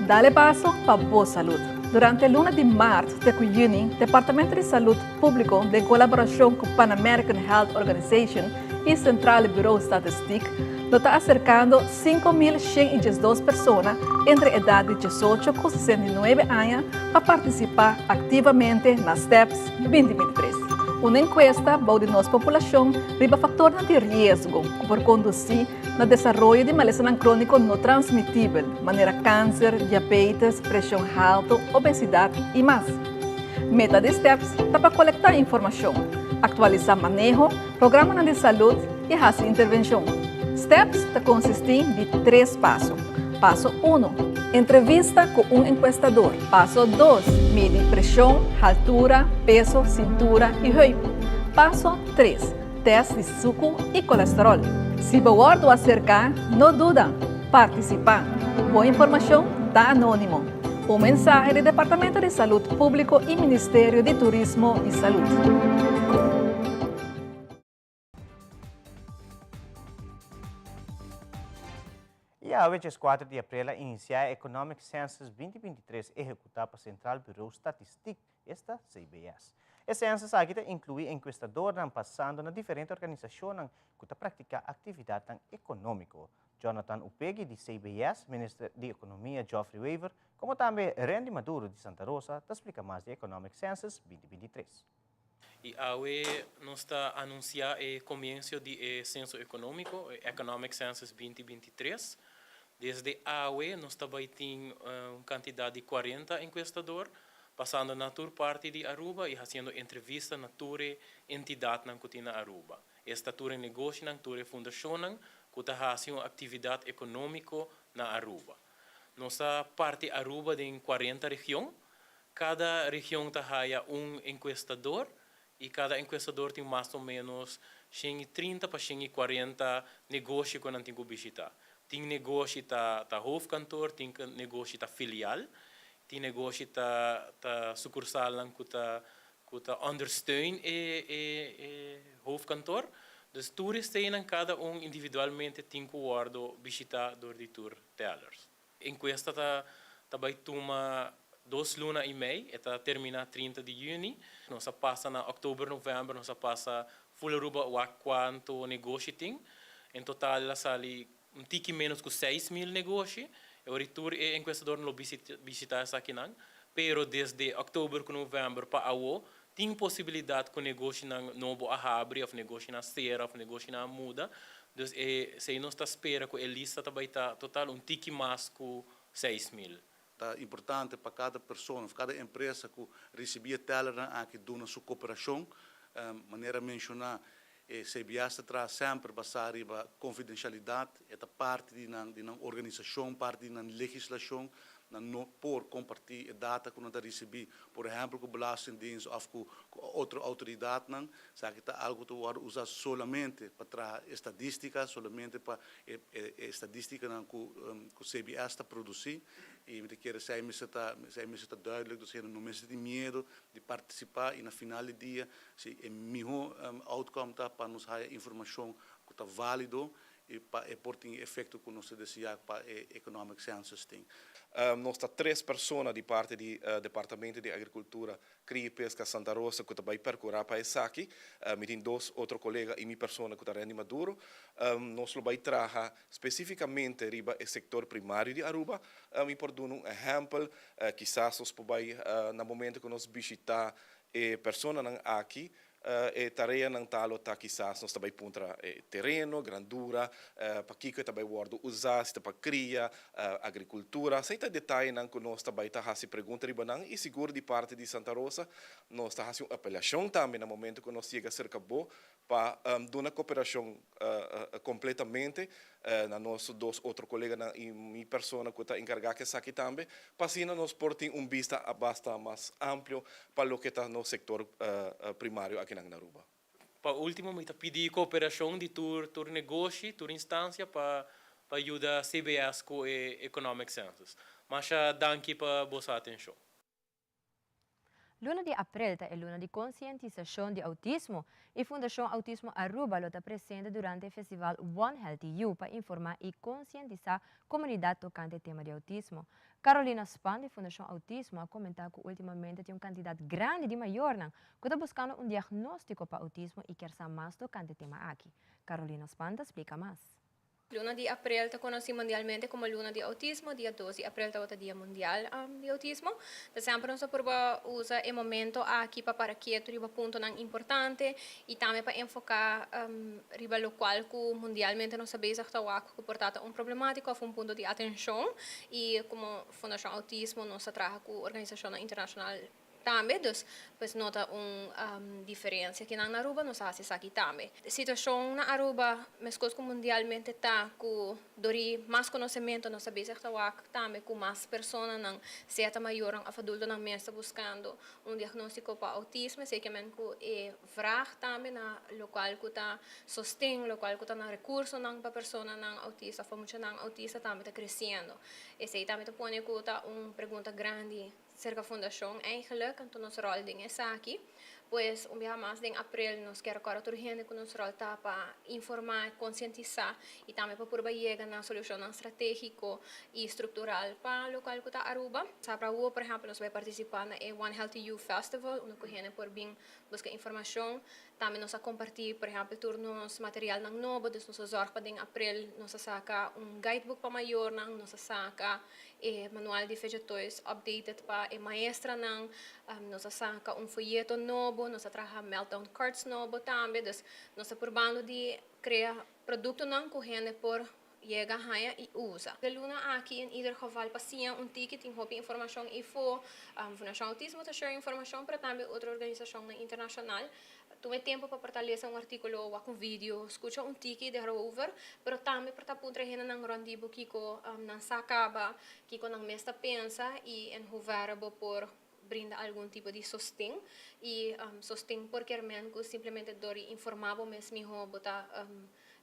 Dale paso pa bo salud. Durante luna di maart te cu juni, Departamento di Salud Publico den colaboracion cu Pan American Health Organization y Centrale Bureau Statistiek lo ta acercando 5.112 persona entre edad di 18 cu 69 aña pa participa activamente na STEPS 2023. Un encuesta bou di nos populacion riba factornan di riesgo cu por conduci Na desaroyo di malesanan króniko no transmitibel, manera kanser, diabetes, preshon haltu, obesidat i mas. Meta di STEPS ta pa kolektá informashon, aktualisá maneho, programanan di salud i hasi intervenshon. STEPS ta konsistí di tres paso. Paso uno, Entrevista ku un enkuestador. Paso dos, Midi preshon, haltura, peso, sintura i heup. Paso tres, Tèst di suku i kolesteròl. Si bo wòrdu aserká, no duda, partisipá. Bo informashon ta anónimo. Un mensahe di Departamento di Salud Públiko i Ministerio di Turismo i Salud. I awe djeskuater di aprel a inisiá e Economic Census 2023 ehekutá pa Centraal Bureau Statistiek, esta CBS. E census aki ta inkluí enkuestadornan pasando na diferente organisashonnan ku ta praktiká aktividatnan ekonómiko. Jonathan Upegui di CBS, Minister di Ekonomia Geoffrey Wever, komo tambe Randy Maduro di Santa Rosa ta splika mas di Economic Census 2023. I awe nos ta anunsiá e komiensio di e Senso Ekonómiko, e Economic Census 2023. Desde awe nos ta bai tin un kantidat di kuarenta enkuestador pasando na tur parti di Aruba i hasiendo entrevista na tur e entidatnan ku tin na Aruba. Esta tur e negoshinan, tur e fundashonnan ku ta hasi un aktividat ekonómiko na Aruba. Nos ta parti Aruba den kuarenta region. Kada region ta haya un enkuestador i kada enkuestador tin mas o ménos 130 pa 140 negoshi ku nan tin ku bishitá. Tin negoshi ta ta hoofdkantoor, tin negoshi ta filial, tin negoshi ta ta sukursalnan ku ta ku ta ondersteun e e e hoofdkantoor. Dus tur eseinan kada un individualmente tin ku wòrdu bishitá dor di tur tellers. Enkuesta ta ta bai tuma dos luna i mei, e ta terminá 30 di yüni. Nos a pasa na òktober, novèmber nos a pasa ful Aruba wak kuantu negoshi tin. En total el a sali un tiki ménos ku 6000 negoshi. E ora tur e enkuestadornan lo bishitá esakinan. Pero desde òktober ku novèmber pa awo tin posibilidat ku negoshinan nobo a habri òf negoshinan a sera òf negoshinan a muda. Dus e esei nos ta spera ku e lista ta bai ta total un tiki mas ku 6000. Ta importante pa kada persona òf kada empresa ku risibí e tellernan aki duna su koperashon. Manera menshoná, e CBS ta traha semper basá riba konfidenshalidat, e ta parti di nan di nan organisashon, parti di nan legislashon. Nan no por kompartí e data ku nan ta risibí, por ehèmpel ku Belastingdienst òf ku otro outoridatnan. Esaki ta algu ku ta wòrdu usá solamente pa traha estadístika, solamente pa e estadístikanan ku CBS ta produsí. I mi ta kere esei mester ta esei mester ta duidelijk, dus hende no mester tin miedu di partisipá i na final di dia si e mihó outcome ta pa nos haya informashon ku ta válido i pa e por tin e efekto ku nos ta deseá pa e economic census tin. Nos ta tres persona di parti di Departamento di Agricultura, Cria y Pesca Santa Rosa cu ta bay percura pa esaki. Mi tin dos otro colega y mi persona cu ta Randy Maduro. Nos lo bay traha specificamente riba e sector primario di Aruba. Mi por duna un ehempel, kisas nos por bay na momento cu nos bishita e personanan aki, E tareanan ta lo ta kisas nos ta bai puntra e tereno, grandura, pakiko e ta bai wòrdu usá, si ta pa kria, agrikultura. Esei ta e detayenan ku nos ta bai ta hasi pregunta riba nan i sigur di parti di Santa Rosa nos ta hasi un apelashon tambe na momento ku nos yega serka bo pa duna koperashon kompletamente na nos dos otro koleganan i mi persona ku ta enkargá ku esaki tambe, pa asina nos por tin un bista basta mas amplio pa loke ta nos sektor primario akinan na Aruba. Pa ultimo mi ta pidi koperashon di tur tur negoshi, tur instansia pa pa yuda CBS ku e Economic Census. Masha danki pa boso atenshon. Luna di aprel ta e luna di konsientisashon di outismo i Fundashon Outismo Aruba lo ta presente durante e festival One Healthy You pa informá i konsientisá komunidat tokante e tema di outismo. Carolina Span di Fundashon Outismo a komentá ku últimamente tin un kantidat grandi di mayornan ku ta buskando un diagnóstiko pa outismo i kier sa mas tokante e tema aki. Carolina Span ta splika mas. Luna di aprel ta konosí mundialmente komo luna di outismo. Dia dos di aprel tabata dia mundial di outismo. Ta semper nos ta purba usa e momento aki pa para ketu riba puntonan importante i tambe pa enfoká riba lokual ku mundialmente nos ta bezig ta wak ku por ta ta un problemátiko òf un punto di atenshon. I komo Fundashon Outismo nos ta traha ku organisashonnan internashonal. tambe, dus pues no ta un diferencia kinan na Aruba, nos a haci esaki tambe. Situacion na Aruba mescos cu mundialmente ta cu Dor di mas konosementu nos ta bezig ta wak tambe ku mas personanan, sea ta mayornan òf adultonan mes ta buskando un diagnóstiko pa outismo. Esei ke men ku e vrag tambe na lokual ku ta sosten, lokual ku ta na rekursonan pa personanan outista òf pa muchanan outista tambe ta kresiendo. Esei tambe ta pone ku ta un pregunta grandi Serka fundashon eigenlijk, anto nos ròl den esaki. Pues un biaha mas den aprel nos kier rekòrda tur hende ku nos ròl ta pa informá, konsientisá i tambe pa purba yega na solushonnan stratégiko i struktural pa lokal ku ta Aruba. Sabra awor por ehèmpel nos bai partisipá na e One Healthy You Festival unda ku hende por bin buska informashon. Tambe nos a kompartí por ehèmpel tur nos materialnan nobo, dus nos a zòrg pa den aprel nos a saka un guidebook pa mayornan, nos a saka E manual di Fidget Toys updated pa e maestranan. Nos a saca un folleto nobo, nos a traha meltdown cards nobo tambe. Dus nos ta purbando di crea productonan cu hende por yega haya y usa. E luna aki in ieder geval pa siña un tiki tin hopi informacion eyfo. Fundacion Autismo ta share informacion pero tambe otro organisacionnan internacional. Tuma e tempu pa por ta lesa un artíkulo, wak un video, skucha un tiki derover, pero tambe por ta puntra e hendenan rònt di bo kiko nan sa kaba, kiko nan mes ta pensa i en hoeverre bo por brinda algun tipo di sosten. I sosten por kier men ku simplemente dor di informá bo mes mihó bo ta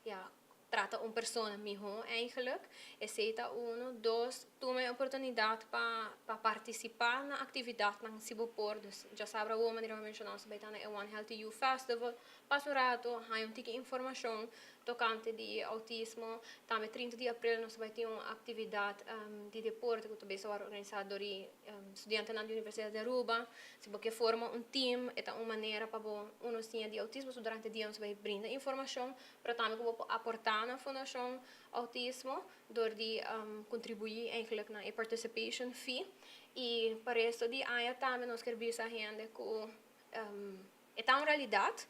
ya trata un persona mihó eigenlijk. Esei ta uno. Dos, tuma e oportunidat pa pa partisipá na aktividatnan si bo por. Dus djasabra awor manera mi a menshoná nos ta bai ta na e One Healthy You Festival. Pasa un rato, haña un tiki informashon tokante di outismo. Tambe 30 di aprel nos ta bai tin un aktividat di deporte ku ta bes a wòrdu organisá dor di studiantenan di Universidat di Aruba. Si bo ke forma un team e ta un manera pa bo uno siña di outismo. So durante dia nos ta bai brinda informashon. Pero tambe ku bo por aportá na Fundashon Outismo dor di kontribuí eigenlijk na e participation fee. I pa resto di aña tambe nos kier bisa hende ku e ta un realidat.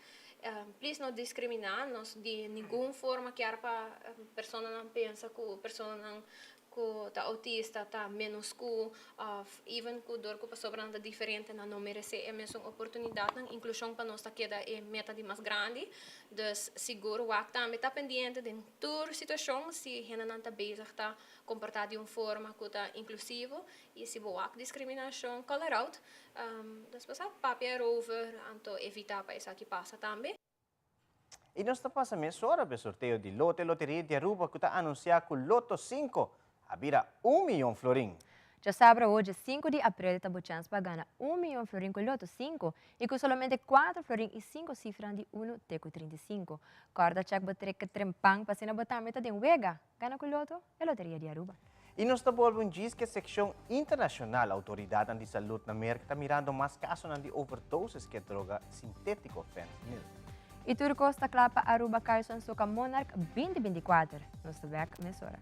Please no diskriminá nos di ningun forma kier pa personanan pensa ku personanan ku ta outista ta menos ku òf even ku dor ku pasobra nan ta diferente nan no meresé e mesun oportunidatnan. Inklushon pa nos ta keda e meta di mas grandi. Dus sigur wak tambe ta pendiente den tur situashon si hendenan ta bezig ta komportá di un forma ku ta inklusivo i si bo wak diskriminashon call it out. Despues a papia erover anto evitá pa esaki pasa tambe. Y nos ta pasa mesora p'e sorteo di Lote Loteria di Aruba cu ta anuncia cu Lotto cinco a bira un miyon florin. Djasabra oje sinku di aprel ta bo chèns pa gana un miyon florin cu Lotto sinku y cu solamente kuater florin y sinku sifranan di unu te cu 35. Kòrda chèk bo trek trempan pa asina bo tambe ta den wega. Gana cu Lotto, e loteria di Aruba. Y nos ta bolbe un djis ke seccion internacional. Autoridadnan di salud na Merca ta mirando mas casonan di overdosis ke droga sintetico fentanyl. Y tur cos ta cla pa Aruba Carson Soca Monarch 2024. Nos ta bek mesora.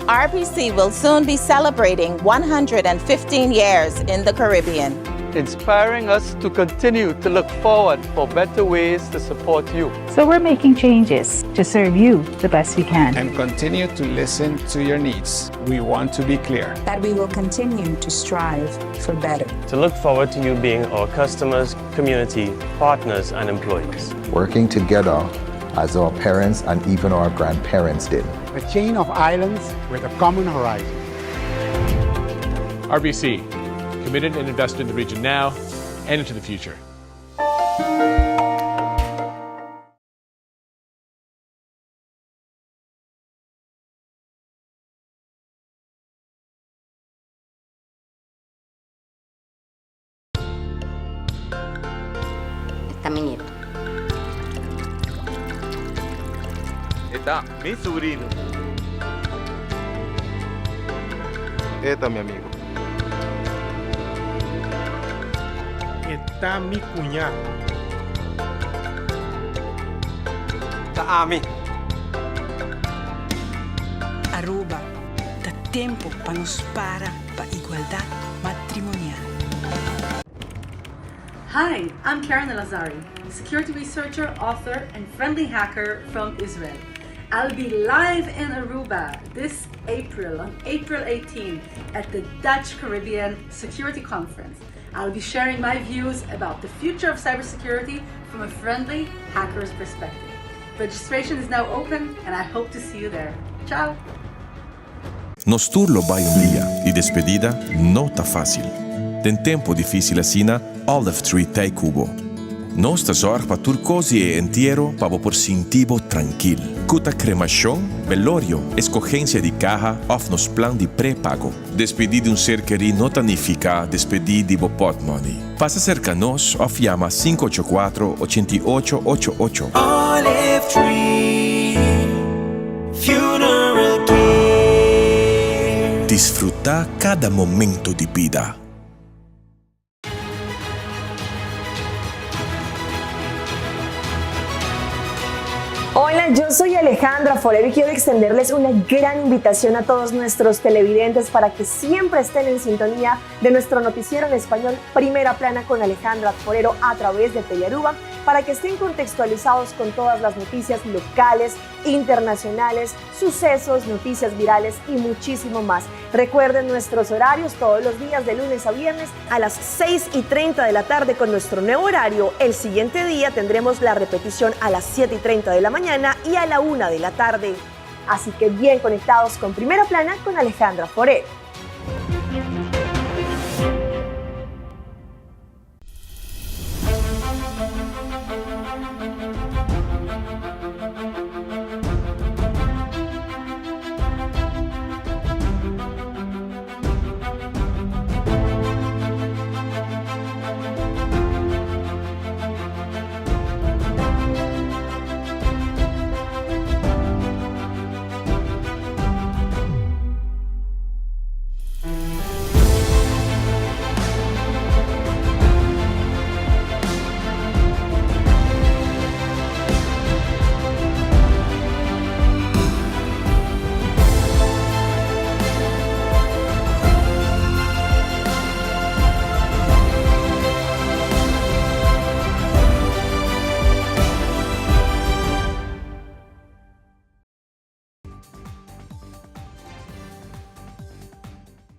RBC will soon be celebrating 115 years in the Caribbean. Inspiring us to continue to look forward for better ways to support you. So we're making changes to serve you the best we can. And continue to listen to your needs. We want to be clear. That we will continue to strive for better. To look forward to you being our customers, community, partners and employees. Working together as our parents and even our grandparents did. A chain of islands with a common horizon. RBC, committed and invested in the region now and into the future. E ta mi nieto. E ta mi subrino. E ta mi amigo. E ta mi cuña. Ta ami. Aruba, ta tempo pa nos para pa igualdad matrimonial. Hi, I'm Karen Elazari, security researcher, author, and friendly hacker from Israel. I'll be live in Aruba this April, on April 18, at the Dutch Caribbean Security Conference. I'll be sharing my views about the future of cybersecurity from a friendly hacker's perspective. Registration is now open, and I hope to see you there. Ciao! Nos tur lo bai un dia y despedida no ta facil. Den tempo dificil asina, Olive Tree t'ey cu bo. Nos ta zorg pa tur cos di e entiero pa bo por sinti bo trankil. Cu ta cremacion, belorio, escogencia di caha of nos plan di prepago. Despedi di un ser kerí no ta nifica despedi di bo potmoney. Pasa cerca nos of yama 584 88 88. Olive Tree Funeral Care. Disfruta cada momento di bida. Hola, yo soy Alejandra Forero y quiero extenderles una gran invitación a todos nuestros televidentes para que siempre estén en sintonía de nuestro noticiero en español Primera Plana con Alejandra Forero a través de Telearuba para que estén contextualizados con todas las noticias locales, internacionales, sucesos, noticias virales y muchísimo más. Recuerden nuestros horarios todos los días de lunes a viernes a las 6 y 30 de la tarde con nuestro nuevo horario. El siguiente día tendremos la repetición a las 7 y 30 de la mañana y a la 1 de la tarde. Así que bien conectados con Primera Plana con Alejandra Forero.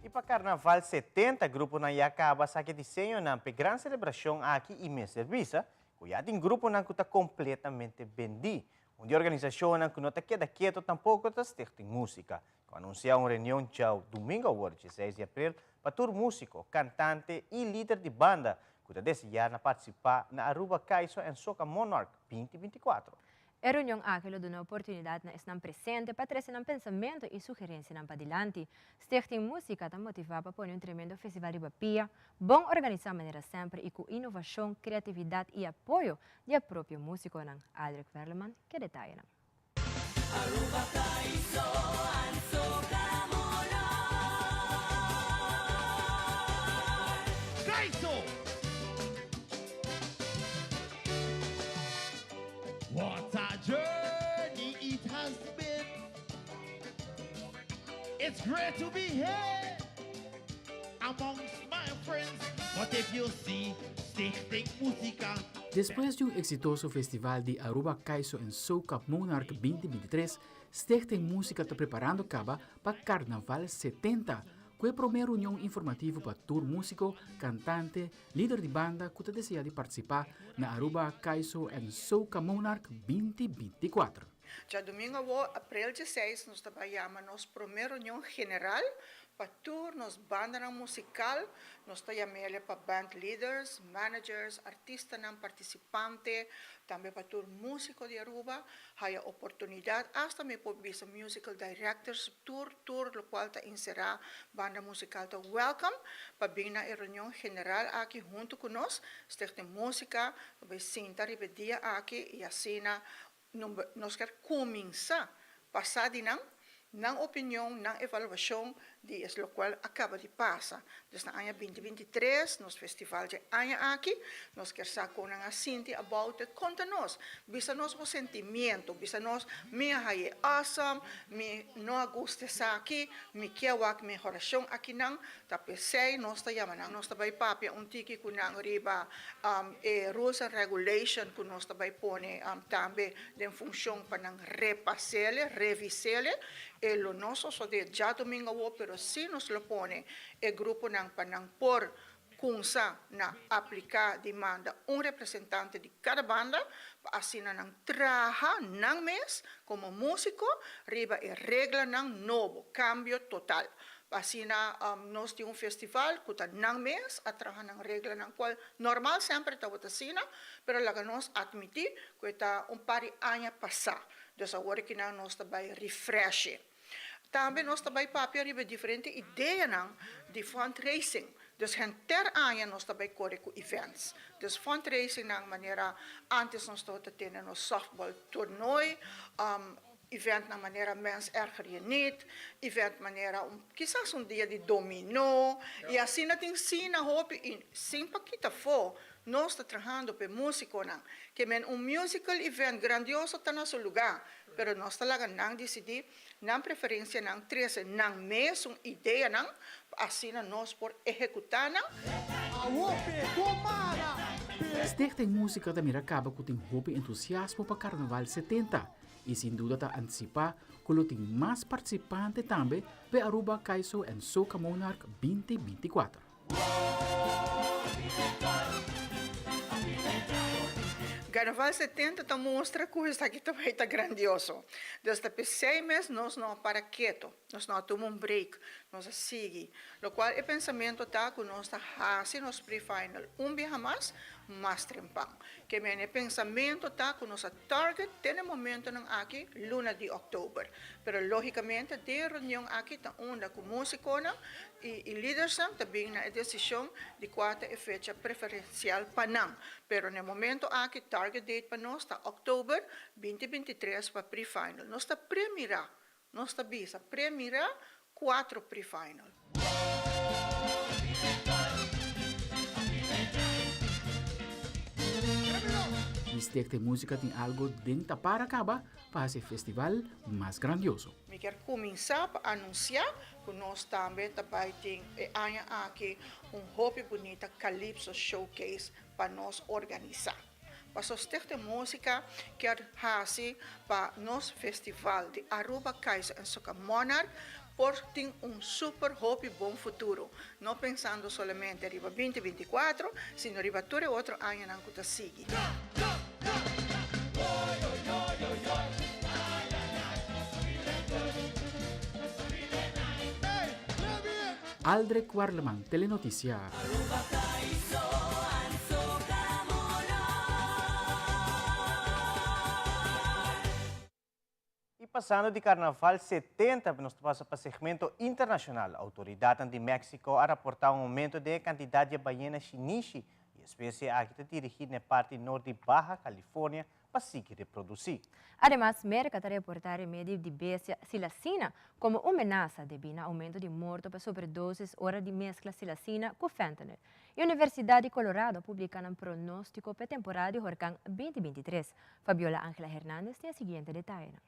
Y pa Carnaval 70 gruponan ya caba sa ke diseñonan p'e gran celebracion aki y mester bisa cu ya tin gruponan cu ta completamente bendi. Un di organisacionnan cu no ta keda keto tampoco ta Stichting Musica, cu a anuncia un reunion djau domingo awor dieseis di april pa tur musico, cantante y lider di banda cu ta desea na participa na Aruba Kaiso en Soca Monarch binti binticuatro. E reunion aki lo duna oportunidat na esnan presente pa trese nan pensamentu i sugerensianan padilanti. Stichting Musica ta motivá pa pone un tremendo festival riba pia, bon organisá manera semper i ku inovashon, kreatividat i apoyo di e propio músikonan. Aldrich Werleman ke detayenan. Aruba Kaiso and Soca Monarch. Kaiso! What a journey it has been. It's great to be here amongst my friends. But if you see Stichting Musica. Despues di un exitoso festival di Aruba Kaiso en Soca Monarch 2023, Stichting Musica ta preparando caba pa Carnaval 70, cu e prome reunion informativo pa tur musico, cantante, Lider di banda ku ta desea di partisipá na Aruba Kaiso en Soca Monarch 2024. Djadumingu awor, aprel dieseis, nos ta bai yama nos promé reunion general pa tur nos bandanan musikal. Nos ta yam'ele pa band leaders, managers, artistanan, partisipante, tambe pa tur músiko di Aruba haya oportunidat, asta mi por bisa musical directors, tur tur lokual ta enserá banda musikal ta welcome pa bin na e reunion general aki huntu ku nos, Stichting Musica ta bai sinta riba e dia aki i asina nos kier kuminsá pasa di nan, nan opinion, nan evaluashon. Di es locual a caba di pasa. Dus na aña 2023, nos festival dje aña aki, nos kier sa con nan a sinti about it. Conta nos, bisa nos bo sentimiento, bisa nos mi a haye awesome, mi no a gusta esaki, mi kier wak mehoracion akinan. Ta p'esey nos ta yama nan. Nos ta bay papia un tiki cu nan riba e rules and regulation cu nos ta bay pone tambe den funcion pa nan repasele, revisele. E lo no sosodé djadomingo awor, pero sí nos lo pone e gruponan pa nan por cunsa na aplica di manda un representante di cada banda pa asina nan traha nan mes como musico riba e reglanan nobo, cambio total. Pa asina nos tin un festival cu ta nan mes a traha nan reglanan cual normal semper tabata asina, pero laga nos admiti cu e ta un par di aña pasa. Dus awor kinan nos ta bai refreshe. Tambe nos ta bai papia riba e diferente ideanan di fundraising. Dus henter aña nos ta bai kore ku events. Dus fundraisingnan manera antes nos tabata tene nos softball toernooi, eventnan manera Mens Erger Je Niet, event manera un kisas un dia di dominó i asina tin sina hopi i sin pa kita afó Nos ta trahando p'e músikonan. Ke men un musical event grandioso ta na su lugá, pero nos ta laga nan disidí nan preferensianan, trese nan mesun ideanan pa asina nos por ehekutá nan. Stichting Músika ta mira kaba ku tin hopi entusiasmo pa Karnaval 70 i sin duda ta antisipá ku lo tin mas partisipante tambe p'e Aruba Kaiso en Soca Monarch 2024. Carnaval 70 ta mustra cu esaki ta bay ta grandioso. Dus ta pesey mes nos no a para keto, nos no a tuma un break, nos a sigui. Locual e pensamento ta cu nos ta haci nos pre-final un biaha mas, mas trempan. Ke men e pensamento ta cu nos a target te na e momentonan aki luna di october. Pero logicamente den e reunion aki ta unda cu musiconan y lidersnan ta bin na e decision di cua ta e fecha preferencial pa nan. Pero na e momento aki target date pa nos ta october 2023 pa pre-final. Nos ta premira, nos ta bisa premira cuatro pre-final. Mi Stichting Musica tin algo den tapar a caba pa haci e festival mas grandioso. Mi kier cuminsa pa anuncia cu nos tambe ta bay tin e aña aki un hopi bunita Calypso Showcase pa nos organisa. Paso Stichting Musica kier haci pa nos festival di Aruba Kaiser en Soca Monarch por tin un super hopi bon futuro, no pensando solamente riba 2024, sino riba tur e otro añanan cu ta sigui. Aldrich Warleman, Telenoticia. Y pasando di Carnaval 70 nos ta pasa pa segmento internacional. Autoridadnan di Mexico a raporta un aumento den e cantidad di e bayena shinishi. E especie aki ta dirigi na e parti nort di Baja California pa sigui reproduci. Ademas, Merca ta reporta remedi di bestia silacina como un menasa debí na aumento di morto pa sobredosis ora di mezcla silacina cu fentanyl. E Universidad di Colorado a publica nan pronostico p'e temporada di horcan 2023. Fabiola Angela Hernandez tin e siguiente detayenan.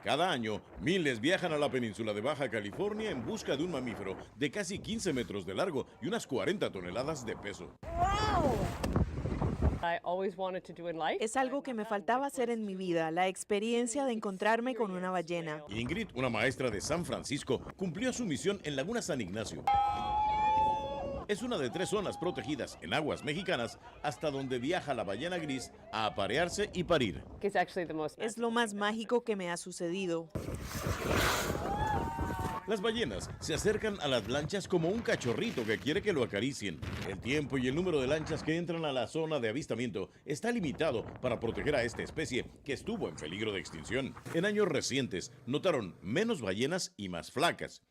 Cada año, miles viajan a la península de Baja California en busca de un mamífero de casi 15 metros de largo y unas 40 toneladas de peso. Es algo que me faltaba hacer en mi vida, la experiencia de encontrarme con una ballena. Ingrid, una maestra de San Francisco, cumplió su misión en Laguna San Ignacio. Es una de tres zonas protegidas en aguas mexicanas hasta donde viaja la ballena gris a aparearse y parir. Es lo más mágico que me ha sucedido. Las ballenas se acercan a las lanchas como un cachorrito que quiere que lo acaricien. El tiempo y el número de lanchas que entran a la zona de avistamiento está limitado para proteger a esta especie que estuvo en peligro de extinción. En años recientes notaron menos ballenas y más flacas.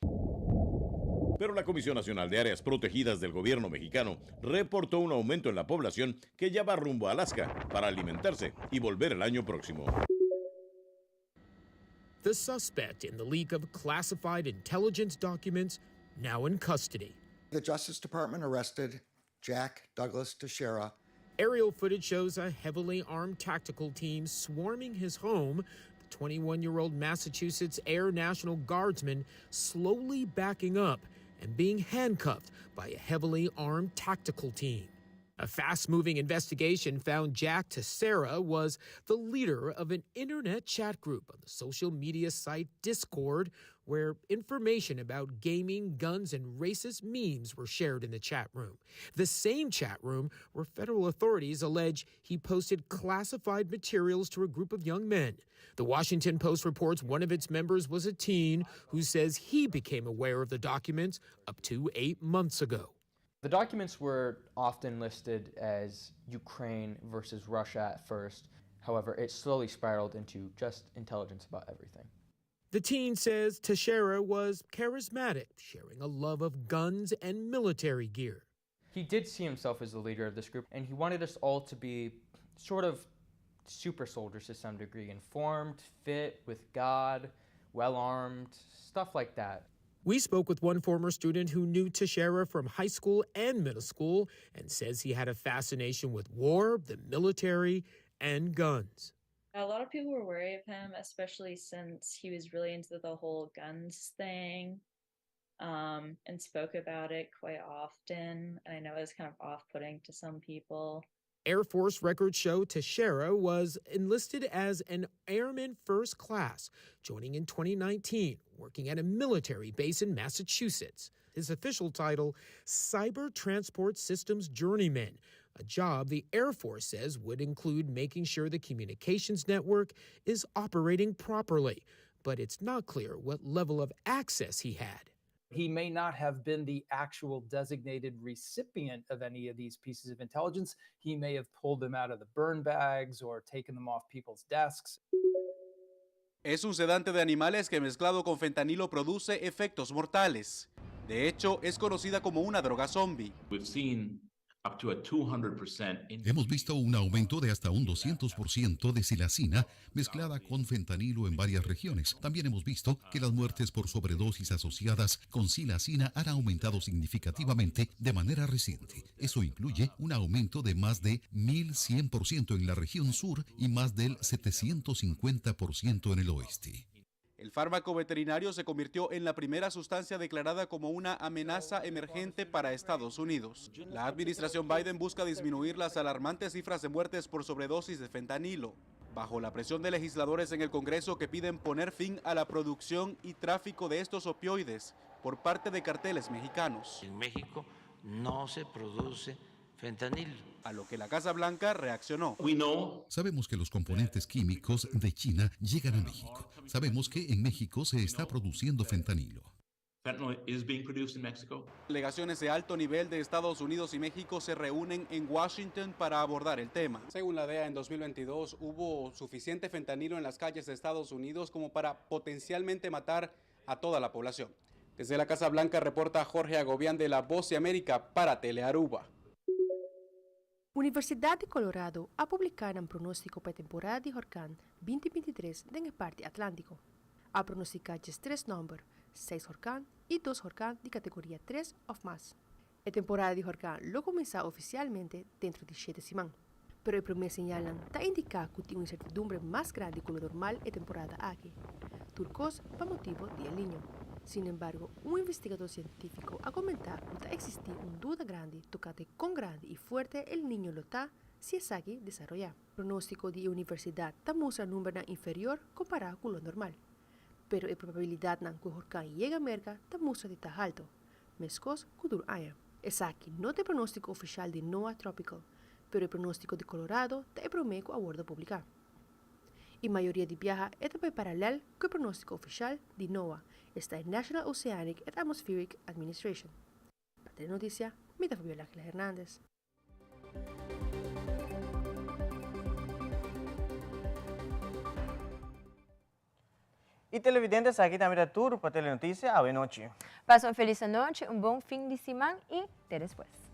Pero la Comisión Nacional de Áreas Protegidas del gobierno mexicano reportó un aumento en la población que ya va rumbo a Alaska para alimentarse y volver el año próximo. The suspect in the leak of classified intelligence documents now in custody. The Justice Department arrested Jack Douglas Teixeira. Aerial footage shows a heavily armed tactical team swarming his home. The 21 year old Massachusetts Air National Guardsman slowly backing up and being handcuffed by a heavily armed tactical team. A fast moving investigation found Jack Teixeira was the leader of an internet chat group on the social media site Discord, where information about gaming, guns, and racist memes were shared in the chat room. The same chat room where federal authorities allege he posted classified materials to a group of young men. The Washington Post reports one of its members was a teen who says he became aware of the documents up to eight months ago. The documents were often listed as Ukraine versus Russia at first. However, it slowly spiraled into just intelligence about everything. The teen says Teixeira was charismatic, sharing a love of guns and military gear. He did see himself as the leader of this group, and he wanted us all to be sort of super soldiers to some degree informed, fit, with God, well armed, stuff like that. We spoke with one former student who knew Teixeira from high school and middle school and says he had a fascination with war, the military, and guns. A lot of people were wary of him, especially since he was really into the whole guns thing um, and spoke about it quite often. And I know it was kind of off putting to some people. Air Force records show Teixeira was enlisted as an airman first class, joining in 2019, working at a military base in Massachusetts. His official title, Cyber Transport Systems Journeyman, a job the Air Force says would include making sure the communications network is operating properly. But it's not clear what level of access he had. He may not have been the actual designated recipient of any of these pieces of intelligence. He may have pulled them out of the burn bags or taken them off people's desks. Es un sedante de animales que mezclado con fentanilo produce efectos mortales. De hecho, es conocida como una droga zombie. Hemos visto un aumento de hasta un 200% de xilacina mezclada con fentanilo en varias regiones. También hemos visto que las muertes por sobredosis asociadas con xilacina han aumentado significativamente de manera reciente. Eso incluye un aumento de más de 1.100% en la región sur y más del 750% en el oeste. El fármaco veterinario se convirtió en la primera sustancia declarada como una amenaza emergente para Estados Unidos. La administración Biden busca disminuir las alarmantes cifras de muertes por sobredosis de fentanilo, bajo la presión de legisladores en el Congreso que piden poner fin a la producción y tráfico de estos opioides por parte de carteles mexicanos. En México no se produce fentanilo. A lo que la Casa Blanca reaccionó. Sabemos que los componentes químicos de China llegan a México. Sabemos que en México se está produciendo fentanilo. Delegaciones de alto nivel de Estados Unidos y México se reúnen en Washington para abordar el tema. Según la DEA, en 2022 hubo suficiente fentanilo en las calles de Estados Unidos como para potencialmente matar a toda la población. Desde la Casa Blanca reporta Jorge Agobián de La Voz de América para Telearuba. Universidat di Colorado a publiká nan pronóstiko pa e temporada di horkan 2023 den e parti Atlántiko. A pronostiká 13 nòmber, seis horkan i dos horkan di kategoria 3 òf mas. E temporada di horkan lo kuminsá ofisialmente dentro di shete siman. Pero e promé señalnan ta indiká ku tin un insertidumbre mas grandi ku lo normal e temporada aki. Tur kos pa motibu di El Niño. Sin embargo, un investigadó sientífiko a komentá ku ta eksistí un duda grandi tokante kon grandi i fuerte El Niño lo ta si esaki desaroyá. Pronóstiko di e universidat ta mustra numbernan inferior kompará ku lo normal. Pero e probabilidatnan ku e horkan yega Merka ta mustra di ta haltu, meskos ku tur aña. Esaki no ta e pronóstiko ofishal di NOAA Tropical, pero e pronóstiko di Colorado ta e promé ku a wòrdu publiká. I mayoria di biaha e ta bai paralèl ku e pronóstiko ofishal di NOAA, esta e National Oceanic and Atmospheric Administration. Pa Telenotisia, mi ta Fabiola Ángela Hernandez. Y televidente, esaki tambe ta tur pa Telenoticia awe nochi. Pasa un feliz anochi, un bon fin di siman y te despues.